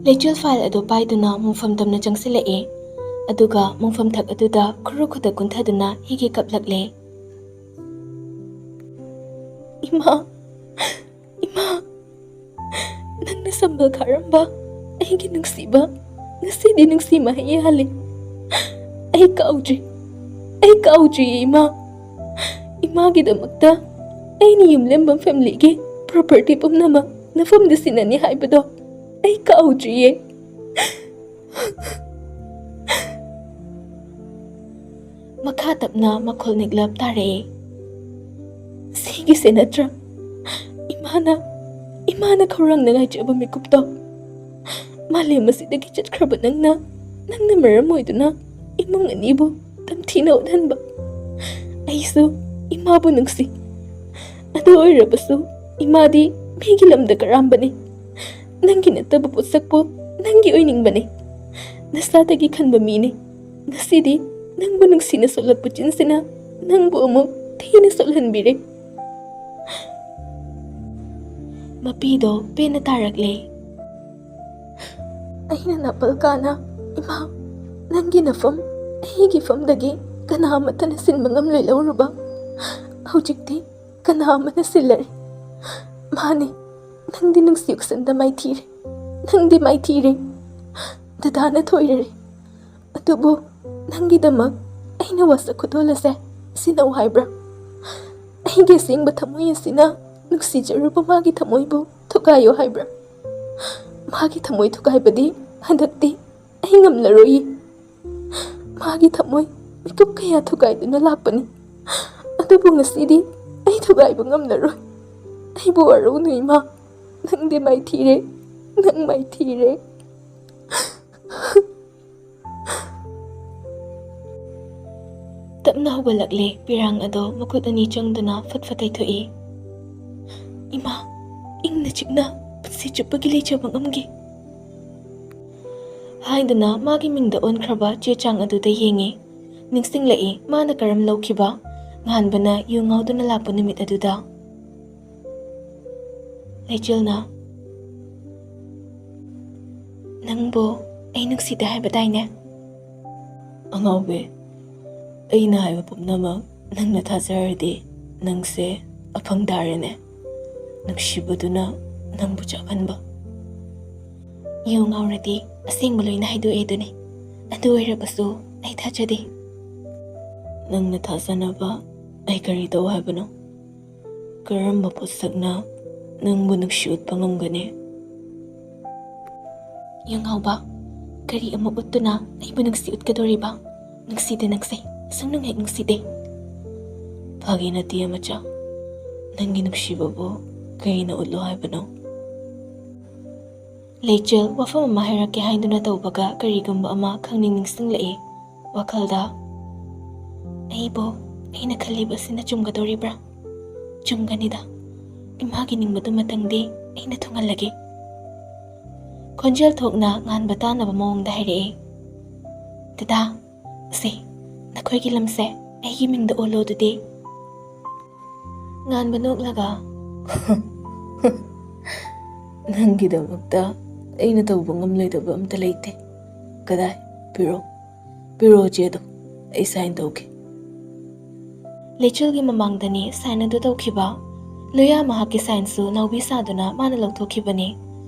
ꯂꯩꯆꯤꯜ ꯐꯥꯏꯜ ꯑꯗꯨ ꯄꯥꯏꯗꯨꯅ ꯃꯨꯡꯐꯝ ꯇꯝꯅ ꯆꯪꯁꯤꯜꯂꯛꯑꯦ꯫ ꯑꯗꯨꯒ ꯃꯣꯡꯐꯝ ꯊꯛ ꯑꯗꯨꯗ ꯈꯨꯔꯨ ꯈꯨꯗꯛ ꯀꯨꯟꯊꯗꯨꯅ ꯍꯤꯒꯤ ꯀꯞꯂꯛꯂꯦ꯫ "ꯏꯃꯥ, ꯏꯃꯥ, ꯅꯪꯅ ꯁꯝꯕꯜ ꯈꯥꯔꯝꯕ ꯑꯩꯒꯤ ꯅꯨꯡꯁꯤꯕ, ꯉꯁꯤꯗꯤ ꯅꯨꯡꯁꯤ ꯃꯍꯩ ꯌꯥꯜꯂꯦ꯫ ꯑꯩ ꯀꯥꯎꯗ꯭ꯔꯤ, ꯑꯩ ꯀꯥꯎꯗ꯭ꯔꯤꯌꯦ ꯏꯃꯥ꯫ ꯏꯃꯥꯒꯤꯗꯃꯛꯇ ꯑꯩꯅ ꯌꯨꯝꯂꯦꯝꯕꯝ ꯐꯦꯃꯤꯂꯤꯒꯤ ꯄ꯭ꯔꯣꯄꯔꯇꯤ ꯄꯨꯝꯅꯃꯛ ꯅꯐꯝꯗ ꯁꯤꯟꯅꯅꯤ ꯍꯥꯏꯕꯗꯣ ꯑꯩ ꯀꯥꯎꯗ꯭ꯔꯤꯌꯦ"꯫ ꯃꯈꯥ ꯇꯞꯅ ꯃꯈꯣꯜ ꯅꯤꯛꯂꯞ ꯇꯥꯔꯛꯑꯦ꯫ "ꯁꯤꯒꯤꯁꯦ ꯅꯠꯇ꯭ꯔꯥ ꯏꯃꯥꯅ, ꯏꯃꯥꯅ ꯈꯧꯔꯥꯡꯅ ꯉꯥꯏꯖꯕ ꯃꯤꯀꯨꯞꯇꯣ? ꯃꯥꯂꯦꯝ ꯑꯁꯤꯗꯒꯤ ꯆꯠꯈ꯭ꯔꯕ ꯅꯪꯅ, ꯅꯪꯅ ꯃꯔꯝ ꯑꯣꯏꯗꯨꯅ ꯏꯃꯨꯡ ꯑꯅꯤꯕꯨ ꯇꯝꯊꯤꯅ ꯎꯠꯍꯟꯕ꯫ ꯑꯩꯁꯨ ꯏꯃꯥꯕꯨ ꯅꯨꯡꯁꯤ꯫ ꯑꯗꯨ ꯑꯣꯏꯔꯕꯁꯨ ꯏꯃꯥꯗꯤ ꯃꯤꯒꯤ ꯂꯝꯗ ꯀꯔꯥꯝꯕꯅꯤ꯫ ꯅꯪꯒꯤ ꯅꯠꯇꯕ ꯄꯣꯠꯁꯛꯄꯨ ꯅꯪꯒꯤ ꯑꯣꯏꯅꯤꯡꯕꯅꯤ꯫ ꯅꯁꯥꯗꯒꯤ ꯈꯟꯕ ꯃꯤꯅꯤ꯫ ꯉꯁꯤꯗꯤ ꯅꯪꯕꯨ ꯅꯨꯡꯁꯤꯅ ꯁꯣꯛꯂꯛꯄ ꯆꯤꯟꯁꯤꯅ ꯅꯪꯕꯨ ꯑꯃꯨꯛ ꯊꯤꯅ ꯁꯣꯛꯍꯟꯕꯤꯔꯦ"꯫ ꯃꯄꯤꯗꯣ ꯄꯦꯟꯅ ꯇꯥꯔꯛꯂꯦ꯫ "ꯑꯩꯅ ꯅꯥꯄꯜ ꯀꯥꯅ, ꯏꯃꯥ, ꯅꯪꯒꯤ ꯅꯐꯝ ꯑꯩꯒꯤ ꯐꯝꯗꯒꯤ ꯀꯅꯥ ꯑꯃꯠꯇꯅ ꯁꯤꯟꯕ ꯉꯝꯂꯣꯏ ꯂꯧꯔꯨꯕ꯫ ꯍꯧꯖꯤꯛꯇꯤ ꯀꯅꯥ ꯑꯃꯅ ꯁꯤꯜꯂꯔꯦ꯫ ꯃꯥꯅꯤ, ꯅꯪꯗꯤ ꯅꯨꯡꯁꯤ ꯎꯛꯁꯟꯗ ꯃꯥꯏꯊꯤꯔꯦ, ꯅꯪꯗꯤ ꯃꯥꯏꯊꯤꯔꯦ꯫ ꯗꯗꯥꯅ ꯊꯣꯏꯔꯔꯦ꯫ ꯑꯗꯨꯕꯨ ꯅꯪꯒꯤꯗꯃꯛ ꯑꯩꯅ ꯋꯥꯁꯛ ꯈꯨꯗꯣꯜ ꯑꯁꯦ ꯁꯤꯟꯅꯧ ꯍꯥꯏꯕ꯭ꯔꯥ? ꯑꯩꯒꯤ ꯑꯁꯦꯡꯕ ꯊꯃꯣꯏ ꯑꯁꯤꯅ ꯅꯨꯡꯁꯤꯖꯔꯨꯕ ꯃꯥꯒꯤ ꯊꯃꯣꯏꯕꯨ ꯊꯨꯒꯥꯏꯌꯨ ꯍꯥꯏꯕ꯭ꯔꯥ? ꯃꯥꯒꯤ ꯊꯃꯣꯏ ꯊꯨꯒꯥꯏꯕꯗꯤ ꯍꯟꯗꯛꯇꯤ ꯑꯩ ꯉꯝꯂꯔꯣꯏꯌꯦ꯫ ꯃꯥꯒꯤ ꯊꯃꯣꯏ ꯃꯤꯀꯨꯞ ꯀꯌꯥ ꯊꯨꯒꯥꯏꯗꯨꯅ ꯂꯥꯛꯄꯅꯤ꯫ ꯑꯗꯨꯕꯨ ꯉꯁꯤꯗꯤ ꯑꯩ ꯊꯨꯒꯥꯏꯕ ꯉꯝꯂꯔꯣꯏ꯫ ꯑꯩꯕꯨ ꯋꯥꯔꯧꯅꯨ ꯏꯃꯥ꯫ ꯅꯪꯗꯤ ꯃꯥꯏꯊꯤꯔꯦ, ꯅꯪ ꯃꯥꯏꯊꯤꯔꯦ"꯫ ꯇꯞꯅ ꯍꯧꯒꯠꯂꯛꯂꯦ꯫ ꯄꯤꯔꯥꯡ ꯑꯗꯣ ꯃꯈꯨꯠ ꯑꯅꯤ ꯆꯪꯗꯨꯅ ꯐꯠ ꯐꯠ ꯇꯩꯊꯣꯛꯏ꯫ "ꯏꯃꯥ, ꯏꯪꯅ ꯆꯤꯛꯅ ꯄꯨꯟꯁꯤ ꯆꯨꯞꯄꯒꯤ ꯂꯩꯖꯕ ꯉꯝꯒꯦ" ꯍꯥꯏꯗꯨꯅ ꯃꯥꯒꯤ ꯃꯤꯡꯗ ꯑꯣꯟꯈ꯭ꯔꯕ ꯆꯦ ꯆꯥꯡ ꯑꯗꯨꯗ ꯌꯦꯡꯉꯤ꯫ ꯅꯤꯡꯁꯤꯡꯂꯛꯏ ꯃꯥꯅ ꯀꯔꯝ ꯂꯧꯈꯤꯕ ꯉꯍꯥꯟꯕꯅ ꯌꯨ ꯉꯥꯎꯗꯨꯅ ꯂꯥꯛꯄ ꯅꯨꯃꯤꯠ ꯑꯗꯨꯗ꯫ ꯂꯩꯆꯤꯜꯅ, "ꯅꯪꯕꯨ ꯑꯩ ꯅꯨꯡꯁꯤꯗꯦ ꯍꯥꯏꯕꯗꯥꯏꯅꯦ? ꯑꯉꯥꯎꯕꯤ, ꯑꯩꯅ ꯍꯥꯏꯕ ꯄꯨꯝꯅꯃꯛ ꯅꯪꯅ ꯊꯥꯖꯔꯗꯤ ꯅꯪꯁꯦ ꯑꯐꯪ ꯇꯥꯔꯦꯅꯦ꯫ ꯅꯨꯡꯁꯤꯕꯗꯨꯅ ꯅꯪꯕꯨ ꯆꯥꯛꯍꯟꯕ꯫ ꯌꯦꯡꯉꯨ, ꯉꯥꯎꯔꯗꯤ ꯑꯁꯦꯡꯕ ꯂꯣꯏꯅ ꯍꯥꯏꯗꯣꯛꯑꯦ ꯑꯗꯨꯅꯤ꯫ ꯑꯗꯨ ꯑꯣꯏꯔꯕꯁꯨ ꯑꯩ ꯊꯥꯖꯗꯦ꯫ ꯅꯪꯅ ꯊꯥꯖꯅꯕ ꯑꯩ ꯀꯔꯤ ꯇꯧ ꯍꯥꯏꯕꯅꯣ? ꯀꯔꯝꯕ ꯄꯣꯠꯁꯛꯅ ꯅꯪꯕꯨ ꯅꯨꯡꯁꯤ ꯎꯠꯄ ꯉꯝꯒꯅꯤ? ꯌꯦꯡꯉꯥꯎꯕ, ꯀꯔꯤ ꯑꯃꯨꯛ ꯎꯠꯇꯨꯅ ꯑꯩꯕꯨ ꯅꯨꯡꯁꯤ ꯎꯠꯀꯗꯣꯔꯤꯕ? ꯅꯨꯡꯁꯤꯗꯦ ꯅꯪꯁꯦ, ꯑꯁꯨꯝ ꯅꯨꯡ ꯍꯦꯛ ꯅꯨꯡꯁꯤꯗꯦ꯫ ꯐꯥꯒꯤ ꯅꯠꯇꯦ ꯃꯆꯥ, ꯅꯪꯒꯤ ꯅꯨꯡꯁꯤꯕꯕꯨ ꯀꯔꯤꯅ ꯎꯠꯂꯣ ꯍꯥꯏꯕꯅꯣ? ꯂꯩꯆꯤꯜ ꯋꯥꯐꯝ ꯑꯃ ꯍꯥꯏꯔꯛꯀꯦ ꯍꯥꯏꯗꯨꯅ ꯇꯧꯕꯒ ꯀꯔꯤꯒꯨꯝꯕ ꯑꯃ ꯈꯪꯅꯤꯡ ꯅꯤꯡꯁꯤꯡꯂꯛꯏ ꯋꯥꯈꯜꯗ꯫ ꯑꯩꯕꯨ ꯑꯩꯅ ꯈꯜꯂꯤꯕ ꯑꯁꯤꯅ ꯆꯨꯝꯒꯗꯧꯔꯤꯕ꯭ꯔꯥ? ꯆꯨꯝꯒꯅꯤꯗ꯫ ꯏꯃꯥꯒꯤ ꯅꯤꯡꯕꯗꯨꯃꯇꯪꯗꯤ ꯑꯩꯅ ꯊꯨꯡꯍꯜꯂꯒꯦ꯫ ꯈꯣꯟꯖꯦꯜ ꯊꯣꯛꯅ ꯉꯥꯟꯕ ꯇꯥꯅꯕ ꯃꯑꯣꯡꯗ ꯍꯥꯏꯔꯛꯑꯦ꯫ ꯗꯗꯥ, ꯑꯁꯦ, ꯅꯈꯣꯏꯒꯤ ꯂꯝꯁꯦ ꯑꯩꯒꯤ ꯃꯤꯡꯗ ꯑꯣꯜꯂꯣ ꯑꯗꯨꯗꯤ꯫ ꯉꯥꯟꯕ ꯅꯣꯛꯂꯒ, "ꯅꯪꯒꯤꯗꯃꯛꯇ ꯑꯩꯅ ꯇꯧꯕ ꯉꯝꯂꯣꯏꯗꯕ ꯑꯝꯇ ꯂꯩꯇꯦ꯫ ꯀꯗꯥꯏ? ꯄꯤꯔꯣ, ꯄꯤꯔꯣ ꯆꯦꯗꯣ, ꯑꯩ ꯁꯥꯏꯟ ꯇꯧꯒꯦ꯫" ꯂꯩꯆꯤꯜꯒꯤ ꯃꯃꯥꯡꯗꯅꯤ ꯁꯥꯏꯟ ꯑꯗꯨ ꯇꯧꯈꯤꯕ꯫ ꯂꯣꯌꯥ ꯃꯍꯥꯛꯀꯤ ꯁꯥꯏꯟꯁꯨ ꯅꯥꯎꯕꯤ ꯁꯥꯗꯨꯅ ꯃꯥꯅ ꯂꯧꯊꯣꯛꯈꯤꯕꯅꯤ꯫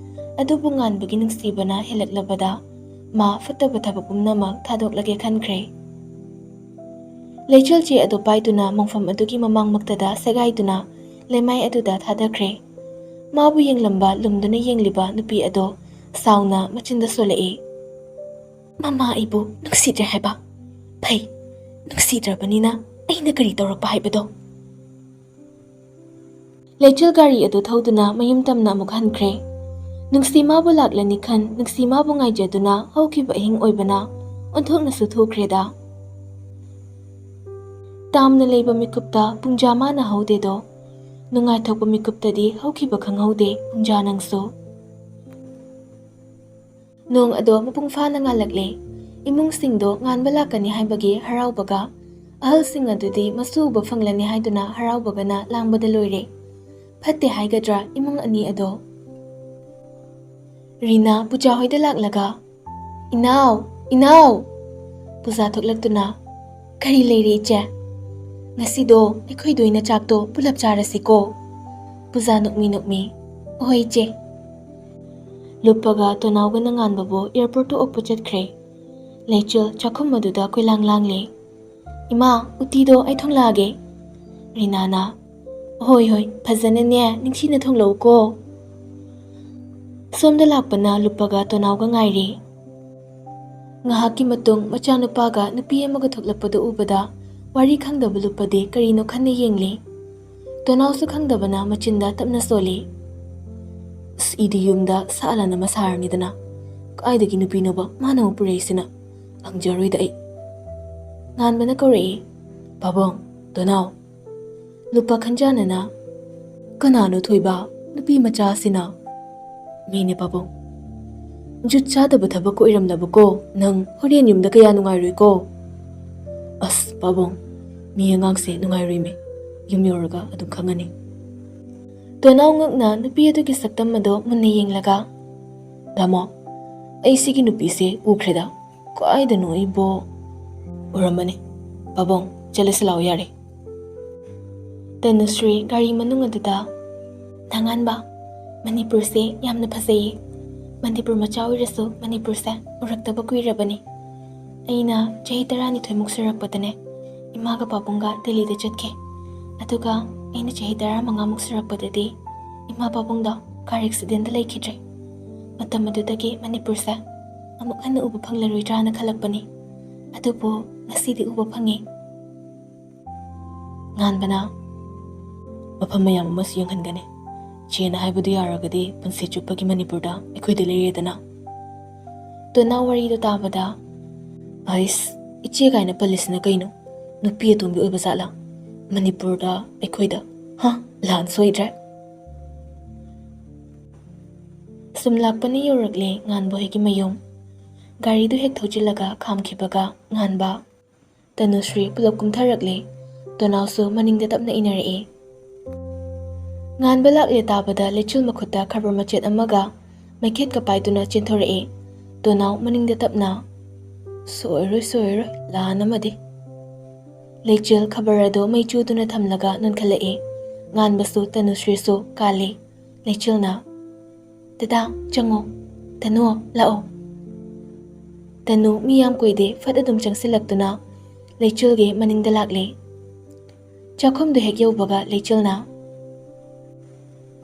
ꯑꯗꯨꯕꯨ ꯉꯥꯟꯕꯒꯤ ꯅꯨꯡꯁꯤꯕꯅ ꯍꯦꯜꯂꯛꯂꯕꯗ ꯃꯥ ꯐꯠꯇꯕ ꯊꯕꯛ ꯄꯨꯝꯅꯃꯛ ꯊꯥꯗꯣꯛꯂꯒꯦ ꯈꯟꯈ꯭ꯔꯦ꯫ ꯂꯩꯆꯤꯜ ꯆꯦ ꯑꯗꯨ ꯄꯥꯏꯗꯨꯅ ꯃꯣꯡꯐꯝ ꯑꯗꯨꯒꯤ ꯃꯃꯥꯡꯃꯛꯇꯗ ꯁꯦꯒꯥꯏꯗꯨꯅ ꯂꯩꯃꯥꯏ ꯑꯗꯨꯗ ꯊꯥꯗꯈ꯭ꯔꯦ꯫ ꯃꯥꯕꯨ ꯌꯦꯡꯂꯝꯕ ꯂꯨꯝꯗꯨꯅ ꯌꯦꯡꯂꯤꯕ ꯅꯨꯄꯤ ꯑꯗꯣ ꯁꯥꯎꯅ ꯃꯆꯤꯟꯗ ꯁꯣꯜꯂꯛꯏ꯫ "ꯃꯃꯥ ꯑꯩꯕꯨ ꯅꯨꯡꯁꯤꯗ꯭ꯔꯦ ꯍꯥꯏꯕ? ꯐꯩ, ꯅꯨꯡꯁꯤꯗ꯭ꯔꯕꯅꯤꯅ ꯑꯩꯅ ꯀꯔꯤ ꯇꯧꯔꯛꯄ ꯍꯥꯏꯕꯗꯣ?" ꯂꯩꯆꯤꯜ ꯒꯥꯔꯤ ꯑꯗꯨ ꯊꯧꯗꯨꯅ ꯃꯌꯨꯝ ꯇꯝꯅ ꯑꯃꯨꯛ ꯍꯟꯈ꯭ꯔꯦ꯫ ꯅꯨꯡꯁꯤ ꯃꯥꯕꯨ ꯂꯥꯛꯂꯅꯤ ꯈꯟ, ꯅꯨꯡꯁꯤ ꯃꯥꯕꯨ ꯉꯥꯏꯖꯗꯨꯅ ꯍꯧꯈꯤꯕ ꯑꯍꯤꯡ ꯑꯣꯏꯕꯅ ꯑꯣꯟꯊꯣꯛꯅꯁꯨ ꯊꯨꯈ꯭ꯔꯦꯗ꯫ ꯇꯥꯝꯅ ꯂꯩꯕ ꯃꯤꯀꯨꯞꯇ ꯄꯨꯡꯖꯥ ꯃꯥꯅ ꯍꯧꯗꯦꯗꯣ꯫ ꯅꯨꯡꯉꯥꯏꯊꯣꯛꯄ ꯃꯤꯀꯨꯞꯇꯗꯤ ꯍꯧꯈꯤꯕ ꯈꯪꯍꯧꯗꯦ ꯄꯨꯡꯖꯥ ꯅꯪꯁꯨ꯫ ꯅꯣꯡ ꯑꯗꯣ ꯃꯄꯨꯡ ꯐꯥꯅ ꯉꯥꯜꯂꯛꯂꯦ꯫ ꯏꯃꯨꯡꯁꯤꯡꯗꯣ ꯉꯥꯟꯕ ꯂꯥꯛꯀꯅꯤ ꯍꯥꯏꯕꯒꯤ ꯍꯔꯥꯎꯕꯒ, ꯑꯍꯜꯁꯤꯡ ꯑꯗꯨꯗꯤ ꯃꯁꯨ ꯎꯕ ꯐꯪꯂꯅꯤ ꯍꯥꯏꯗꯨꯅ ꯍꯔꯥꯎꯕꯒꯅ ꯂꯥꯡꯕꯗ ꯂꯣꯏꯔꯦ꯫ ꯐꯠꯇꯦ ꯍꯥꯏꯒꯗ꯭ꯔꯥ ꯏꯃꯨꯡ ꯑꯅꯤ ꯑꯗꯣ? ꯔꯤꯅꯥ ꯄꯨꯖꯥ ꯍꯣꯏꯗ ꯂꯥꯛꯂꯒ, "ꯏꯅꯥꯎ, ꯏꯅꯥꯎ!" ꯄꯨꯖꯥ ꯊꯣꯛꯂꯛꯇꯨꯅ, "ꯀꯔꯤ ꯂꯩꯔꯦ ꯏꯆꯦ? ꯉꯁꯤꯗꯣ ꯑꯩꯈꯣꯏꯗ ꯑꯣꯏꯅ ꯆꯥꯛꯇꯣ ꯄꯨꯂꯞ ꯆꯥꯔꯁꯤꯀꯣ?" ꯄꯨꯖꯥ ꯅꯣꯛꯃꯤ ꯅꯣꯛꯃꯤ, "ꯍꯣꯏ ꯏꯆꯦ"꯫ ꯂꯨꯞꯄꯒ ꯇꯣꯅꯥꯎꯒꯅ ꯉꯥꯟꯕꯕꯨ ꯑꯦꯌꯥꯔꯄꯣꯔꯠꯇ ꯑꯣꯛꯄ ꯆꯠꯈ꯭ꯔꯦ꯫ ꯂꯩꯆꯤꯜ ꯆꯥꯛꯈꯨꯝ ꯑꯗꯨꯗ ꯀꯣꯏꯂꯥꯡ ꯂꯥꯡꯂꯦ꯫ "ꯏꯃꯥ, ꯎꯇꯤꯗꯣ ꯑꯩ ꯊꯣꯡꯂꯛꯑꯒꯦ"꯫ ꯔꯤꯅꯥꯅ, "ꯍꯣꯏ ꯍꯣꯏ, ꯐꯖꯅꯅꯦ ꯅꯤꯡꯊꯤꯅ ꯊꯣꯡꯂꯛꯎꯀꯣ"꯫ ꯁꯣꯝꯗ ꯂꯥꯛꯄꯅ ꯂꯨꯞꯄꯒ ꯇꯣꯅꯥꯎꯒ ꯉꯥꯏꯔꯦ꯫ ꯉꯥꯏꯍꯥꯛꯀꯤ ꯃꯇꯨꯡ ꯃꯆꯥꯅꯨꯄꯥꯒ ꯅꯨꯄꯤ ꯑꯃꯒ ꯊꯣꯛꯂꯛꯄꯗꯨ ꯎꯕꯗ ꯋꯥꯔꯤ ꯈꯪꯗꯕ ꯂꯨꯞꯄꯗꯤ ꯀꯔꯤꯅꯣ ꯈꯟꯅ ꯌꯦꯡꯂꯤ꯫ ꯇꯣꯅꯥꯎꯁꯨ ꯈꯪꯗꯕꯅ ꯃꯆꯤꯟꯗ ꯇꯞꯅ ꯁꯣꯜꯂꯤ꯫ "ꯑꯁ, ꯏꯗꯤ ꯌꯨꯝꯗ ꯁꯥ ꯂꯥꯟ ꯑꯃ ꯁꯥꯔꯅꯤꯗꯅ꯫ ꯀꯥꯏꯗꯒꯤ ꯅꯨꯄꯤꯅꯣꯕ ꯃꯥꯅ ꯑꯃꯨꯛ ꯄꯨꯔꯛꯏꯁꯤꯅ? ꯍꯪꯖꯔꯣꯏꯗ ꯑꯩ"꯫ ꯉꯥꯟꯕꯅ ꯀꯧꯔꯛꯏ, "ꯄꯥꯕꯨꯡ, ꯇꯣꯅꯥꯎ"꯫ ꯂꯨꯞꯄ ꯈꯟꯖꯥꯟꯅꯅ, "ꯀꯅꯥꯅꯣ ꯊꯣꯏꯕ? ꯅꯨꯄꯤ ꯃꯆꯥꯁꯤꯅ"꯫ "ꯃꯤꯅꯦ ꯄꯥꯕꯨꯡ꯫ ꯖꯨꯠ ꯆꯥꯗꯕ ꯊꯕꯛ ꯑꯣꯏꯔꯝꯂꯕꯀꯣ? ꯅꯪ ꯍꯣꯔꯦꯟ ꯌꯨꯝꯗ ꯀꯌꯥ ꯅꯨꯡꯉꯥꯏꯔꯣꯏꯀꯣ"꯫ "ꯑꯁ ꯄꯥꯕꯨꯡ, ꯃꯤ ꯑꯉꯥꯡꯁꯦ ꯅꯨꯡꯉꯥꯏꯔꯣꯏꯃꯦ꯫ ꯌꯨꯝ ꯌꯧꯔꯒ ꯑꯗꯨꯝ ꯈꯪꯉꯅꯤ"꯫ ꯇꯣꯅꯥꯎ ꯉꯛꯅ ꯅꯨꯄꯤ ꯑꯗꯨꯒꯤ ꯁꯛꯇꯝ ꯑꯗꯣ ꯃꯨꯟꯅ ꯌꯦꯡꯂꯒ, "ꯇꯥꯃꯣ, ꯑꯩ ꯁꯤꯒꯤ ꯅꯨꯄꯤꯁꯦ ꯎꯈ꯭ꯔꯦꯗ꯫ ꯀꯥꯏꯗꯅꯣ ꯑꯩꯕꯣ? ꯎꯔꯝꯃꯅꯤ꯫ ꯄꯥꯕꯨꯡ, ꯆꯠꯂꯁꯤ ꯂꯥꯛꯑꯣ ꯌꯥꯔꯦ"꯫ ꯇꯅꯨꯁ꯭ꯔꯤ ꯒꯥꯔꯤ ꯃꯅꯨꯡ ꯑꯗꯨꯗ, "ꯅꯉꯥꯟꯕ, ꯃꯅꯤꯄꯨꯔꯁꯦ ꯌꯥꯝꯅ ꯐꯖꯩꯌꯦ꯫ ꯃꯅꯤꯄꯨꯔ ꯃꯆꯥ ꯑꯣꯏꯔꯁꯨ ꯃꯅꯤꯄꯨꯔꯁꯦ ꯎꯔꯛꯇꯕ ꯀꯨꯏꯔꯕꯅꯤ꯫ ꯑꯩꯅ ꯆꯍꯤ ꯇꯔꯥꯅꯤꯊꯣꯏꯃꯨꯛ ꯁꯨꯔꯛꯄꯗꯅꯦ ꯏꯃꯥꯒ ꯄꯥꯕꯨꯡꯒ ꯗꯦꯜꯂꯤꯗ ꯆꯠꯈꯤ꯫ ꯑꯗꯨꯒ ꯑꯩꯅ ꯆꯍꯤ ꯇꯔꯥꯃꯉꯥꯃꯨꯛ ꯁꯨꯔꯛꯄꯗꯗꯤ ꯏꯃꯥ ꯄꯥꯕꯨꯡꯗꯣ ꯀꯥꯔ ꯑꯦꯛꯁꯤꯗꯦꯟꯗ ꯂꯩꯈꯤꯗ꯭ꯔꯦ꯫ ꯃꯇꯝ ꯑꯗꯨꯗꯒꯤ ꯃꯅꯤꯄꯨꯔꯁꯦ ꯑꯃꯨꯛ ꯍꯟꯅ ꯎꯕ ꯐꯪꯂꯔꯣꯏꯗ꯭ꯔꯥꯅ ꯈꯜꯂꯛꯄꯅꯤ꯫ ꯑꯗꯨꯕꯨ ꯉꯁꯤꯗꯤ ꯎꯕ ꯐꯪꯉꯤ"꯫ ꯉꯥꯟꯕꯅ, "ꯃꯐꯝ ꯃꯌꯥꯝ ꯑꯃꯁꯨ ꯌꯦꯡꯍꯟꯒꯅꯤ꯫ ꯏꯆꯦꯅ ꯍꯥꯏꯕꯗꯨ ꯌꯥꯔꯒꯗꯤ ꯄꯨꯟꯁꯤ ꯆꯨꯞꯄꯒꯤ ꯃꯅꯤꯄꯨꯔꯗ ꯑꯩꯈꯣꯏꯗ ꯂꯩꯔꯦꯗꯅ"꯫ ꯇꯣꯅꯥꯎ ꯋꯥꯔꯤꯗꯣ ꯇꯥꯕꯗ, "ꯑꯩꯁ, ꯏꯆꯦ ꯀꯥꯏꯅ ꯄꯜꯂꯤꯁꯤꯅ ꯀꯩꯅꯣ? ꯅꯨꯄꯤ ꯑꯇꯣꯝꯕꯤ ꯑꯣꯏꯕ ꯖꯥꯠꯂꯥ? ꯃꯅꯤꯄꯨꯔꯗ ꯑꯩꯈꯣꯏꯗ? ꯍꯥ? ꯂꯥꯟ ꯁꯣꯏꯗ꯭ꯔꯦ"꯫ ꯁꯨꯝ ꯂꯥꯛꯄꯅ ꯌꯧꯔꯛꯂꯦ ꯉꯥꯟꯕ ꯍꯣꯏꯒꯤ ꯃꯌꯨꯝ꯫ ꯒꯥꯔꯤꯗꯨ ꯍꯦꯛ ꯊꯧꯖꯤꯜꯂꯒ ꯈꯥꯝꯈꯤꯕꯒ ꯉꯥꯟꯕ, ꯇꯅꯨꯁ꯭ꯔꯤ ꯄꯨꯂꯞ ꯀꯨꯝꯊꯔꯛꯂꯦ꯫ ꯇꯣꯅꯥꯎꯁꯨ ꯃꯅꯤꯡꯗ ꯇꯞꯅ ꯏꯟꯅꯔꯛꯏ꯫ ꯉꯥꯟꯕ ꯂꯥꯛꯂꯦ ꯇꯥꯕꯗ ꯂꯩꯆꯤꯜ ꯃꯈꯨꯠꯇ ꯈꯕꯔ ꯃꯆꯦꯠ ꯑꯃꯒ ꯃꯩꯈꯦꯠꯀ ꯄꯥꯏꯗꯨꯅ ꯆꯦꯟꯊꯣꯔꯛꯏ꯫ ꯇꯣꯅꯥꯎ ꯃꯅꯤꯡꯗ ꯇꯞꯅ, "ꯁꯣꯏꯔꯣꯏ, ꯁꯣꯏꯔꯣꯏ, ꯂꯥꯟ ꯑꯃꯗꯤ"꯫ ꯂꯩꯆꯤꯜ ꯈꯕꯔ ꯑꯗꯨ ꯃꯩ ꯆꯨꯗꯨꯅ ꯊꯝꯂꯒ ꯅꯣꯟꯈꯠꯂꯛꯏ꯫ ꯉꯥꯟꯕꯁꯨ ꯇꯅꯨꯁ꯭ꯔꯤꯁꯨ ꯀꯥꯜꯂꯤ꯫ ꯂꯩꯆꯤꯜꯅ, "ꯗꯗꯥ, ꯆꯪꯉꯣ꯫ ꯇꯅꯨ, ꯂꯥꯛꯑꯣ"꯫ ꯇꯅꯨ ꯃꯤ ꯌꯥꯝ ꯀꯨꯏꯗꯦ ꯐꯠ ꯑꯗꯨꯝ ꯆꯪꯁꯤꯜꯂꯛꯇꯨꯅ ꯂꯩꯆꯤꯜꯒꯤ ꯃꯅꯤꯡꯗ ꯂꯥꯛꯂꯦ꯫ ꯆꯥꯛꯈꯨꯝꯗꯨ ꯍꯦꯛ ꯌꯧꯕꯒ ꯂꯩꯆꯤꯜꯅ,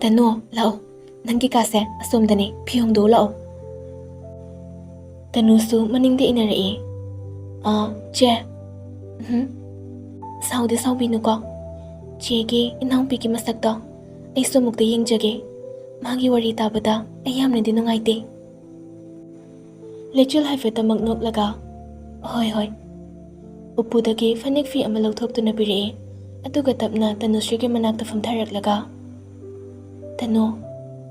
"ꯇꯅꯨ, ꯂꯥꯛꯑꯣ꯫ ꯅꯪꯒꯤ ꯀꯥꯁꯦ ꯑꯁꯣꯝꯗꯅꯦ, ꯐꯤ ꯍꯣꯡꯗꯣꯛꯎ ꯂꯥꯛꯑꯣ"꯫ ꯇꯅꯨꯁꯨ ꯃꯅꯤꯡꯗ ꯏꯟꯅꯔꯛꯏ꯫ "ꯑꯥ, ꯆꯦ"꯫ "ꯎꯝ, ꯁꯥꯎꯗꯤ ꯁꯥꯎꯕꯤꯅꯨꯀꯣ꯫ ꯆꯦꯒꯤ ꯏꯅꯥꯎꯄꯤꯒꯤ ꯃꯁꯛꯇꯣ ꯑꯩꯁꯨ ꯑꯃꯨꯛꯇ ꯌꯦꯡꯖꯒꯦ꯫ ꯃꯥꯒꯤ ꯋꯥꯔꯤ ꯇꯥꯕꯗ ꯑꯩ ꯌꯥꯝꯅꯗꯤ ꯅꯨꯡꯉꯥꯏꯇꯦ"꯫ ꯂꯩꯆꯤꯜ ꯍꯥꯏꯐꯦꯠꯇꯃꯛ ꯅꯣꯛꯂꯒ, "ꯍꯣꯏ, ꯍꯣꯏ"꯫ ꯎꯄꯨꯗꯒꯤ ꯐꯅꯦꯛ ꯐꯤ ꯑꯃ ꯂꯧꯊꯣꯛꯇꯨꯅ ꯄꯤꯔꯛꯏ꯫ ꯑꯗꯨꯒ ꯇꯞꯅ ꯇꯅꯨꯁ꯭ꯔꯤꯒꯤ ꯃꯅꯥꯛꯇ ꯐꯝꯊꯔꯛꯂꯒ, "ꯇꯅꯨ,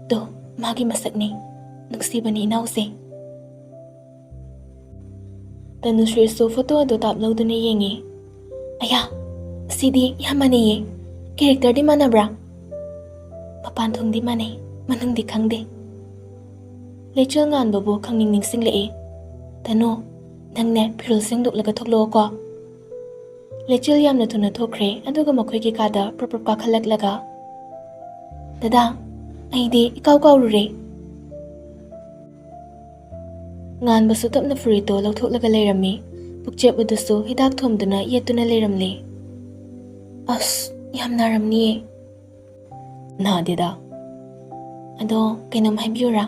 ꯇꯣ, ꯃꯥꯒꯤ ꯃꯁꯛꯅꯤ꯫ ꯅꯨꯡꯁꯤꯕꯅꯤ ꯏꯅꯥꯎꯁꯦ"꯫ ꯇꯅꯨꯁ꯭ꯔꯤꯁꯨ ꯐꯣꯇꯣ ꯑꯗꯨ ꯇꯥꯞ ꯂꯧꯗꯨꯅ ꯌꯦꯡꯉꯤ꯫ "ꯑꯌꯥ, ꯁꯤꯗꯤ ꯌꯥꯝ ꯃꯥꯟꯅꯩꯌꯦ꯫ ꯀꯦꯔꯦꯛꯇꯔꯗꯤ ꯃꯥꯟꯅꯕ꯭ꯔꯥ?" "ꯃꯄꯥꯟ ꯊꯣꯡꯗꯤ ꯃꯥꯟꯅꯩ, ꯃꯅꯨꯡꯗꯤ ꯈꯪꯗꯦ"꯫ ꯂꯩꯆꯤꯜ ꯉꯥꯟꯕꯕꯨ ꯈꯪꯅꯤꯡ ꯅꯤꯡꯁꯤꯡꯂꯛꯏ꯫ "ꯇꯅꯨ, ꯅꯪꯅꯦ ꯐꯤꯔꯣꯜ ꯁꯦꯡꯗꯣꯛꯂꯒ ꯊꯣꯛꯂꯛꯑꯣꯀꯣ"꯫ ꯂꯩꯆꯤꯜ ꯌꯥꯝꯅ ꯊꯨꯅ ꯊꯣꯛꯈ꯭ꯔꯦ, ꯑꯗꯨꯒ ꯃꯈꯣꯏꯒꯤ ꯀꯥꯗ ꯄ꯭ꯔꯞ ꯄ꯭ꯔꯞ ꯀꯥꯈꯠꯂꯛꯂꯒ, "ꯗꯗꯥ, ꯑꯩꯗꯤ ꯏꯀꯥꯎ ꯀꯥꯎꯔꯨꯔꯦ"꯫ ꯉꯥꯟꯕꯁꯨ ꯇꯞꯅ ꯐꯨꯔꯤꯠꯇꯣ ꯂꯧꯊꯣꯛꯂꯒ ꯂꯩꯔꯝꯃꯤ꯫ ꯄꯨꯛꯆꯦꯞ ꯑꯗꯨꯁꯨ ꯍꯤꯗꯥꯛ ꯊꯣꯝꯗꯨꯅ ꯌꯦꯠꯇꯨꯅ ꯂꯩꯔꯝꯂꯦ꯫ "ꯑꯁ, ꯌꯥꯝ ꯅꯥꯔꯝꯅꯤꯌꯦ"꯫ "ꯅꯥꯗꯦꯗ"꯫ "ꯑꯗꯣ ꯀꯩꯅꯣꯝ ꯍꯥꯏꯕꯤꯌꯨꯔꯥ?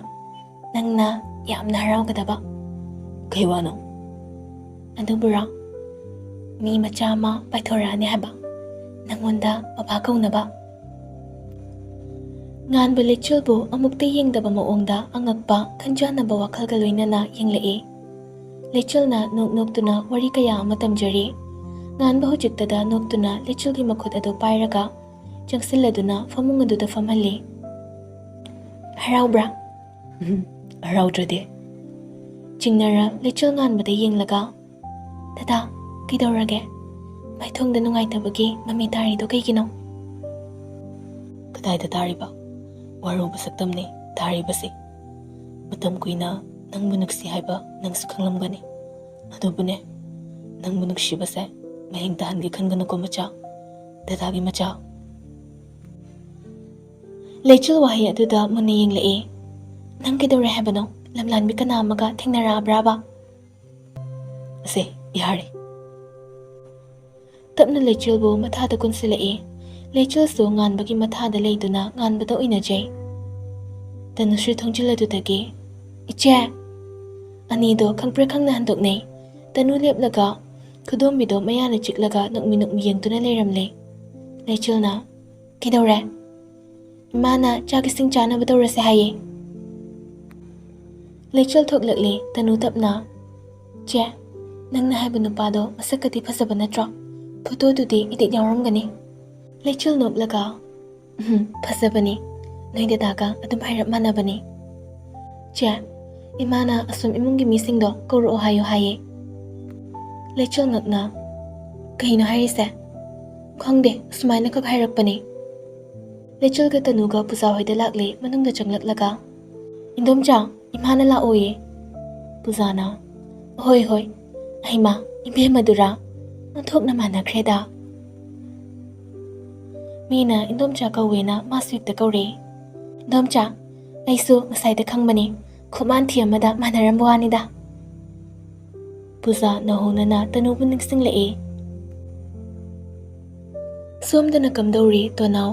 ꯅꯪꯅ ꯌꯥꯝꯅ ꯍꯔꯥꯎꯒꯗꯕ"꯫ "ꯀꯩ ꯋꯥꯅꯣ?" "ꯑꯗꯨꯕꯨꯔꯣ, ꯃꯤ ꯃꯆꯥ ꯑꯃ ꯄꯥꯏꯊꯣꯔꯛꯑꯅꯤ ꯍꯥꯏꯕ, ꯅꯪꯉꯣꯟꯗ ꯕꯕꯥ ꯀꯧꯅꯕ"꯫ ꯉꯥꯟꯕ ꯂꯩꯆꯤꯜꯕꯨ ꯑꯃꯨꯛꯇ ꯌꯦꯡꯗꯕ ꯃꯑꯣꯡꯗ ꯑꯉꯛꯄ, ꯈꯟꯖꯥꯟꯅꯕ ꯋꯥꯈꯜꯒ ꯂꯣꯏꯅꯅ ꯌꯦꯡꯂꯛꯏ꯫ ꯂꯩꯆꯤꯜꯅ ꯅꯣꯛ ꯅꯣꯛꯇꯨꯅ ꯋꯥꯔꯤ ꯀꯌꯥ ꯑꯃ ꯇꯝꯖꯔꯤ꯫ ꯉꯥꯟꯕ ꯍꯧꯖꯤꯛꯇꯗ ꯅꯣꯛꯇꯨꯅ ꯂꯩꯆꯤꯜꯒꯤ ꯃꯈꯨꯠ ꯑꯗꯨ ꯄꯥꯏꯔꯒ ꯆꯪꯁꯤꯜꯂꯗꯨꯅ ꯐꯃꯨꯡ ꯑꯗꯨꯗ ꯐꯝꯍꯜꯂꯤ꯫ "ꯍꯔꯥꯎꯕ꯭ꯔꯥ?" "ꯎꯝ, ꯍꯔꯥꯎꯗ꯭ꯔꯗꯤ"꯫ ꯆꯤꯡꯅꯔ ꯂꯩꯆꯤꯜ ꯉꯥꯟꯕꯗ ꯌꯦꯡꯂꯒ, "ꯗꯗꯥ, ꯀꯩꯗꯧꯔꯒꯦ? ꯃꯥꯏꯊꯣꯡꯗ ꯅꯨꯡꯉꯥꯏꯇꯕꯒꯤ ꯃꯃꯤ ꯇꯥꯔꯤꯗꯣ ꯀꯩꯒꯤꯅꯣ?" "ꯀꯗꯥꯏꯗ ꯇꯥꯔꯤꯕ? ꯋꯥꯔꯧꯕ ꯁꯛꯇꯝꯅꯤ ꯇꯥꯔꯤꯕꯁꯤ꯫ ꯃꯇꯝ ꯀꯨꯏꯅ ꯅꯪꯕꯨ ꯅꯨꯡꯁꯤ ꯍꯥꯏꯕ ꯅꯪꯁꯨ ꯈꯪꯂꯝꯒꯅꯤ꯫ ꯑꯗꯨꯕꯨꯅꯦ, ꯅꯪꯕꯨ ꯅꯨꯡꯁꯤꯕꯁꯦ ꯃꯍꯤꯡ ꯇꯥꯍꯟꯒꯦ ꯈꯟꯒꯅꯨꯀꯣ ꯃꯆꯥ, ꯗꯗꯥꯒꯤ ꯃꯆꯥ꯫ ꯂꯩꯆꯤꯜ ꯋꯥꯍꯩ ꯑꯗꯨꯗ ꯃꯨꯟꯅ ꯌꯦꯡꯂꯛꯏ꯫ "ꯅꯪ ꯀꯩꯗꯧꯔꯦ ꯍꯥꯏꯕꯅꯣ? ꯂꯝꯂꯥꯟꯕꯤ ꯀꯅꯥ ꯑꯃꯒ ꯊꯦꯡꯅꯔꯛꯑꯕ꯭ꯔꯥꯕ?" "ꯑꯁꯦ, ꯌꯥꯔꯦ꯫" ꯇꯞꯅ ꯂꯩꯆꯤꯜꯕꯨ ꯃꯊꯥꯗ ꯀꯨꯟꯁꯤꯜꯂꯛꯏ꯫ ꯂꯩꯆꯤꯜꯁꯨ ꯉꯥꯟꯕꯒꯤ ꯃꯊꯥꯗ ꯂꯩꯗꯨꯅ ꯉꯥꯟꯕꯗ ꯑꯣꯏꯅꯖꯩ꯫ ꯇꯅꯨꯁ꯭ꯔꯤ ꯊꯣꯡꯖꯤꯜ ꯑꯗꯨꯗꯒꯤ, "ꯏꯆꯦ!" ꯑꯅꯤꯗꯣ ꯈꯪꯄ꯭ꯔꯦꯛ ꯈꯪꯅ ꯍꯟꯗꯣꯛꯅꯩ꯫ ꯇꯅꯨ ꯂꯦꯞꯂꯒ ꯈꯨꯗꯣꯝꯕꯤꯗꯣ ꯃꯌꯥꯅ ꯆꯤꯛꯂꯒ ꯅꯣꯛꯃꯤ ꯅꯣꯛꯃꯤ ꯌꯦꯡꯗꯨꯅ ꯂꯩꯔꯝꯂꯦ꯫ ꯂꯩꯆꯤꯜꯅ, "ꯀꯩꯗꯧꯔꯦ?" "ꯏꯃꯥꯅ ꯆꯥꯛ ꯏꯁꯤꯡ ꯆꯥꯅꯕ ꯇꯧꯔꯁꯦ ꯍꯥꯏꯌꯦ꯫" ꯂꯩꯆꯤꯜ ꯊꯣꯛꯂꯛꯂꯦ ꯇꯅꯨ ꯇꯞꯅ꯫ "ꯆꯦ, ꯅꯪꯅ ꯍꯥꯏꯕ ꯅꯨꯄꯥꯗꯣ ꯃꯁꯛꯀꯗꯤ ꯐꯖꯕ ꯅꯠꯇ꯭ꯔꯣ? ꯐꯣꯇꯣꯗꯨꯗꯤ ꯏꯗꯤꯠ ꯌꯥꯎꯔꯝꯒꯅꯤ꯫" ꯂꯩꯆꯤꯜ ꯅꯣꯛꯂꯒ, "ꯎꯝ, ꯐꯖꯕꯅꯤ꯫ ꯅꯣꯏ ꯗꯗꯥꯒ ꯑꯗꯨꯝ ꯍꯥꯏꯔꯞ ꯃꯥꯟꯅꯕꯅꯤ꯫" "ꯆꯦ, ꯏꯃꯥꯅ ꯑꯁꯣꯝ ꯏꯃꯨꯡꯒꯤ ꯃꯤꯁꯤꯡꯗꯣ ꯀꯧꯔꯛꯑꯣ ꯍꯥꯏꯌꯣ ꯍꯥꯏꯌꯦ꯫" ꯂꯩꯆꯤꯜ ꯉꯛꯅ, "ꯀꯩꯅꯣ ꯍꯥꯏꯔꯤꯁꯦ?" "ꯈꯪꯗꯦ, ꯁꯨꯃꯥꯏꯅ ꯈꯛ ꯍꯥꯏꯔꯛꯄꯅꯦ꯫" ꯂꯩꯆꯤꯜꯒ ꯇꯅꯨꯒ ꯄꯨꯖꯥ ꯍꯣꯏꯗ ꯂꯥꯛꯂꯦ, ꯃꯅꯨꯡꯗ ꯆꯪꯂꯛꯂꯒ, "ꯏꯟꯗꯣꯝꯆꯥ, ꯏꯃꯥꯅ ꯂꯥꯛꯑꯣꯌꯦ꯫" ꯄꯨꯖꯥꯅ, "ꯍꯣꯏ, ꯍꯣꯏ꯫ ꯑꯩꯃ, ꯏꯕꯦꯝꯃꯗꯨꯔꯥ? ꯑꯣꯟꯊꯣꯛꯅ ꯃꯥꯟꯅꯈ꯭ꯔꯦꯗ꯫" ꯃꯤꯅ ꯏꯟꯗꯣꯝꯆꯥ ꯀꯧꯋꯦꯅ ꯃꯥꯁꯨ ꯍꯦꯛꯇ ꯀꯧꯔꯦ꯫ "ꯏꯟꯗꯣꯝꯆꯥ, ꯑꯩꯁꯨ ꯉꯁꯥꯏꯗ ꯈꯪꯕꯅꯦ, ꯈꯨꯃꯥꯟꯊꯤ ꯑꯃꯗ ꯃꯥꯟꯅꯔꯝꯕ ꯋꯥꯅꯤꯗ꯫" ꯄꯨꯖꯥ ꯅꯧꯍꯧꯅꯅ ꯇꯅꯨꯕꯨ ꯅꯤꯡꯁꯤꯡꯂꯛꯏ꯫ ꯁꯣꯝꯗꯅ ꯀꯝꯗꯧꯔꯤ, ꯇꯣꯅꯥꯎ?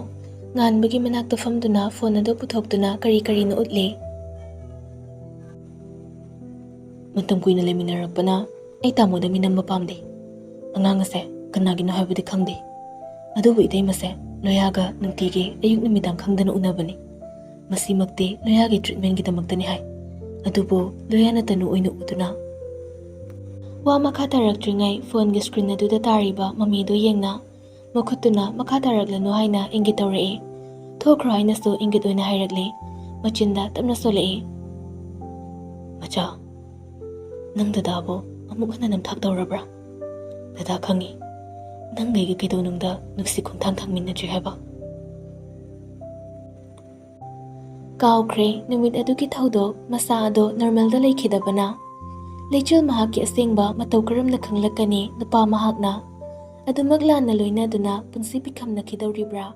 ꯉꯥꯟꯕꯒꯤ ꯃꯅꯥꯛꯇ ꯐꯝꯗꯨꯅ ꯐꯣꯟ ꯑꯗꯨ ꯄꯨꯊꯣꯛꯇꯨꯅ ꯀꯔꯤ ꯀꯔꯤꯅꯣ ꯎꯠꯂꯤ꯫ "ꯃꯇꯝ ꯀꯨꯏꯅ ꯂꯩꯃꯤꯟꯅꯔꯛꯄꯅ ꯑꯩ ꯇꯥꯃꯣꯗ ꯃꯤꯅꯝꯕ ꯄꯥꯝꯗꯦ꯫ ꯑꯉꯥꯡ ꯑꯁꯦ ꯀꯅꯥꯒꯤꯅꯣ ꯍꯥꯏꯕꯗꯤ ꯈꯪꯗꯦ꯫ ꯑꯗꯨꯕꯨ ꯏꯇꯩꯃꯁꯦ ꯂꯣꯌꯥꯒ ꯅꯨꯡꯇꯤꯒꯤ ꯑꯌꯨꯛ ꯅꯨꯃꯤꯗꯥꯡ ꯈꯪꯗꯅ ꯎꯅꯕꯅꯤ꯫ ꯃꯁꯤꯃꯛꯇꯤ ꯂꯣꯌꯥꯒꯤ ꯇ꯭ꯔꯤꯠꯃꯦꯟꯒꯤꯗꯃꯛꯇꯅꯤ" ꯍꯥꯏ꯫ ꯑꯗꯨꯕꯨ ꯂꯣꯌꯥꯅ ꯇꯅꯨ ꯑꯣꯏꯅ ꯎꯗꯨꯅ, ꯋꯥ ꯃꯈꯥ ꯇꯥꯔꯛꯇ꯭ꯔꯤꯉꯩ ꯐꯣꯟꯒꯤ ꯁ꯭ꯀ꯭ꯔꯤꯟ ꯑꯗꯨꯗ ꯇꯥꯔꯤꯕ ꯃꯃꯤꯗꯨ ꯌꯦꯡꯅ, ꯃꯈꯨꯠꯇꯨꯅ "ꯃꯈꯥ ꯇꯥꯔꯛꯂꯅꯨ" ꯍꯥꯏꯅ ꯏꯪꯒꯤꯠ ꯇꯧꯔꯛꯏ꯫ "ꯊꯣꯛꯈ꯭ꯔꯣ" ꯍꯥꯏꯅꯁꯨ ꯏꯪꯒꯤꯠ ꯑꯣꯏꯅ ꯍꯥꯏꯔꯛꯂꯤ꯫ ꯃꯆꯤꯟꯗ ꯇꯞꯅ ꯁꯣꯜꯂꯛꯏ꯫ "ꯃꯆꯥ, ꯅꯪ ꯗꯗꯥꯕꯨ ꯑꯃꯨꯛ ꯍꯟꯅ ꯅꯝꯊꯥꯛ ꯇꯧꯔꯕ꯭ꯔꯥ? ꯗꯗꯥ ꯈꯪꯉꯤ, ꯅꯪ ꯑꯩꯒ ꯀꯩꯗꯧꯅꯨꯡꯗ ꯅꯨꯡꯁꯤ ꯈꯣꯡꯊꯥꯡ ꯊꯥꯡꯃꯤꯟꯅꯗ꯭ꯔꯤ ꯍꯥꯏꯕ꯫" ꯀꯥꯎꯈ꯭ꯔꯦ ꯅꯨꯃꯤꯠ ꯑꯗꯨꯒꯤ ꯊꯧꯗꯣꯛ꯫ ꯃꯁꯥ ꯑꯗꯣ ꯅꯣꯔꯃꯦꯜꯗ ꯂꯩꯈꯤꯗꯕꯅ꯫ ꯂꯩꯆꯤꯜ ꯃꯍꯥꯛꯀꯤ ꯑꯁꯦꯡꯕ ꯃꯇꯧ ꯀꯔꯝꯅ ꯈꯪꯂꯛꯀꯅꯤ? ꯅꯨꯄꯥ ꯃꯍꯥꯛꯅ ꯑꯗꯨꯃꯛ ꯂꯥꯟꯅ ꯂꯣꯏꯅꯗꯨꯅ ꯄꯨꯟꯁꯤ ꯄꯤꯈꯝꯅꯈꯤꯗꯧꯔꯤꯕ꯭ꯔꯥ?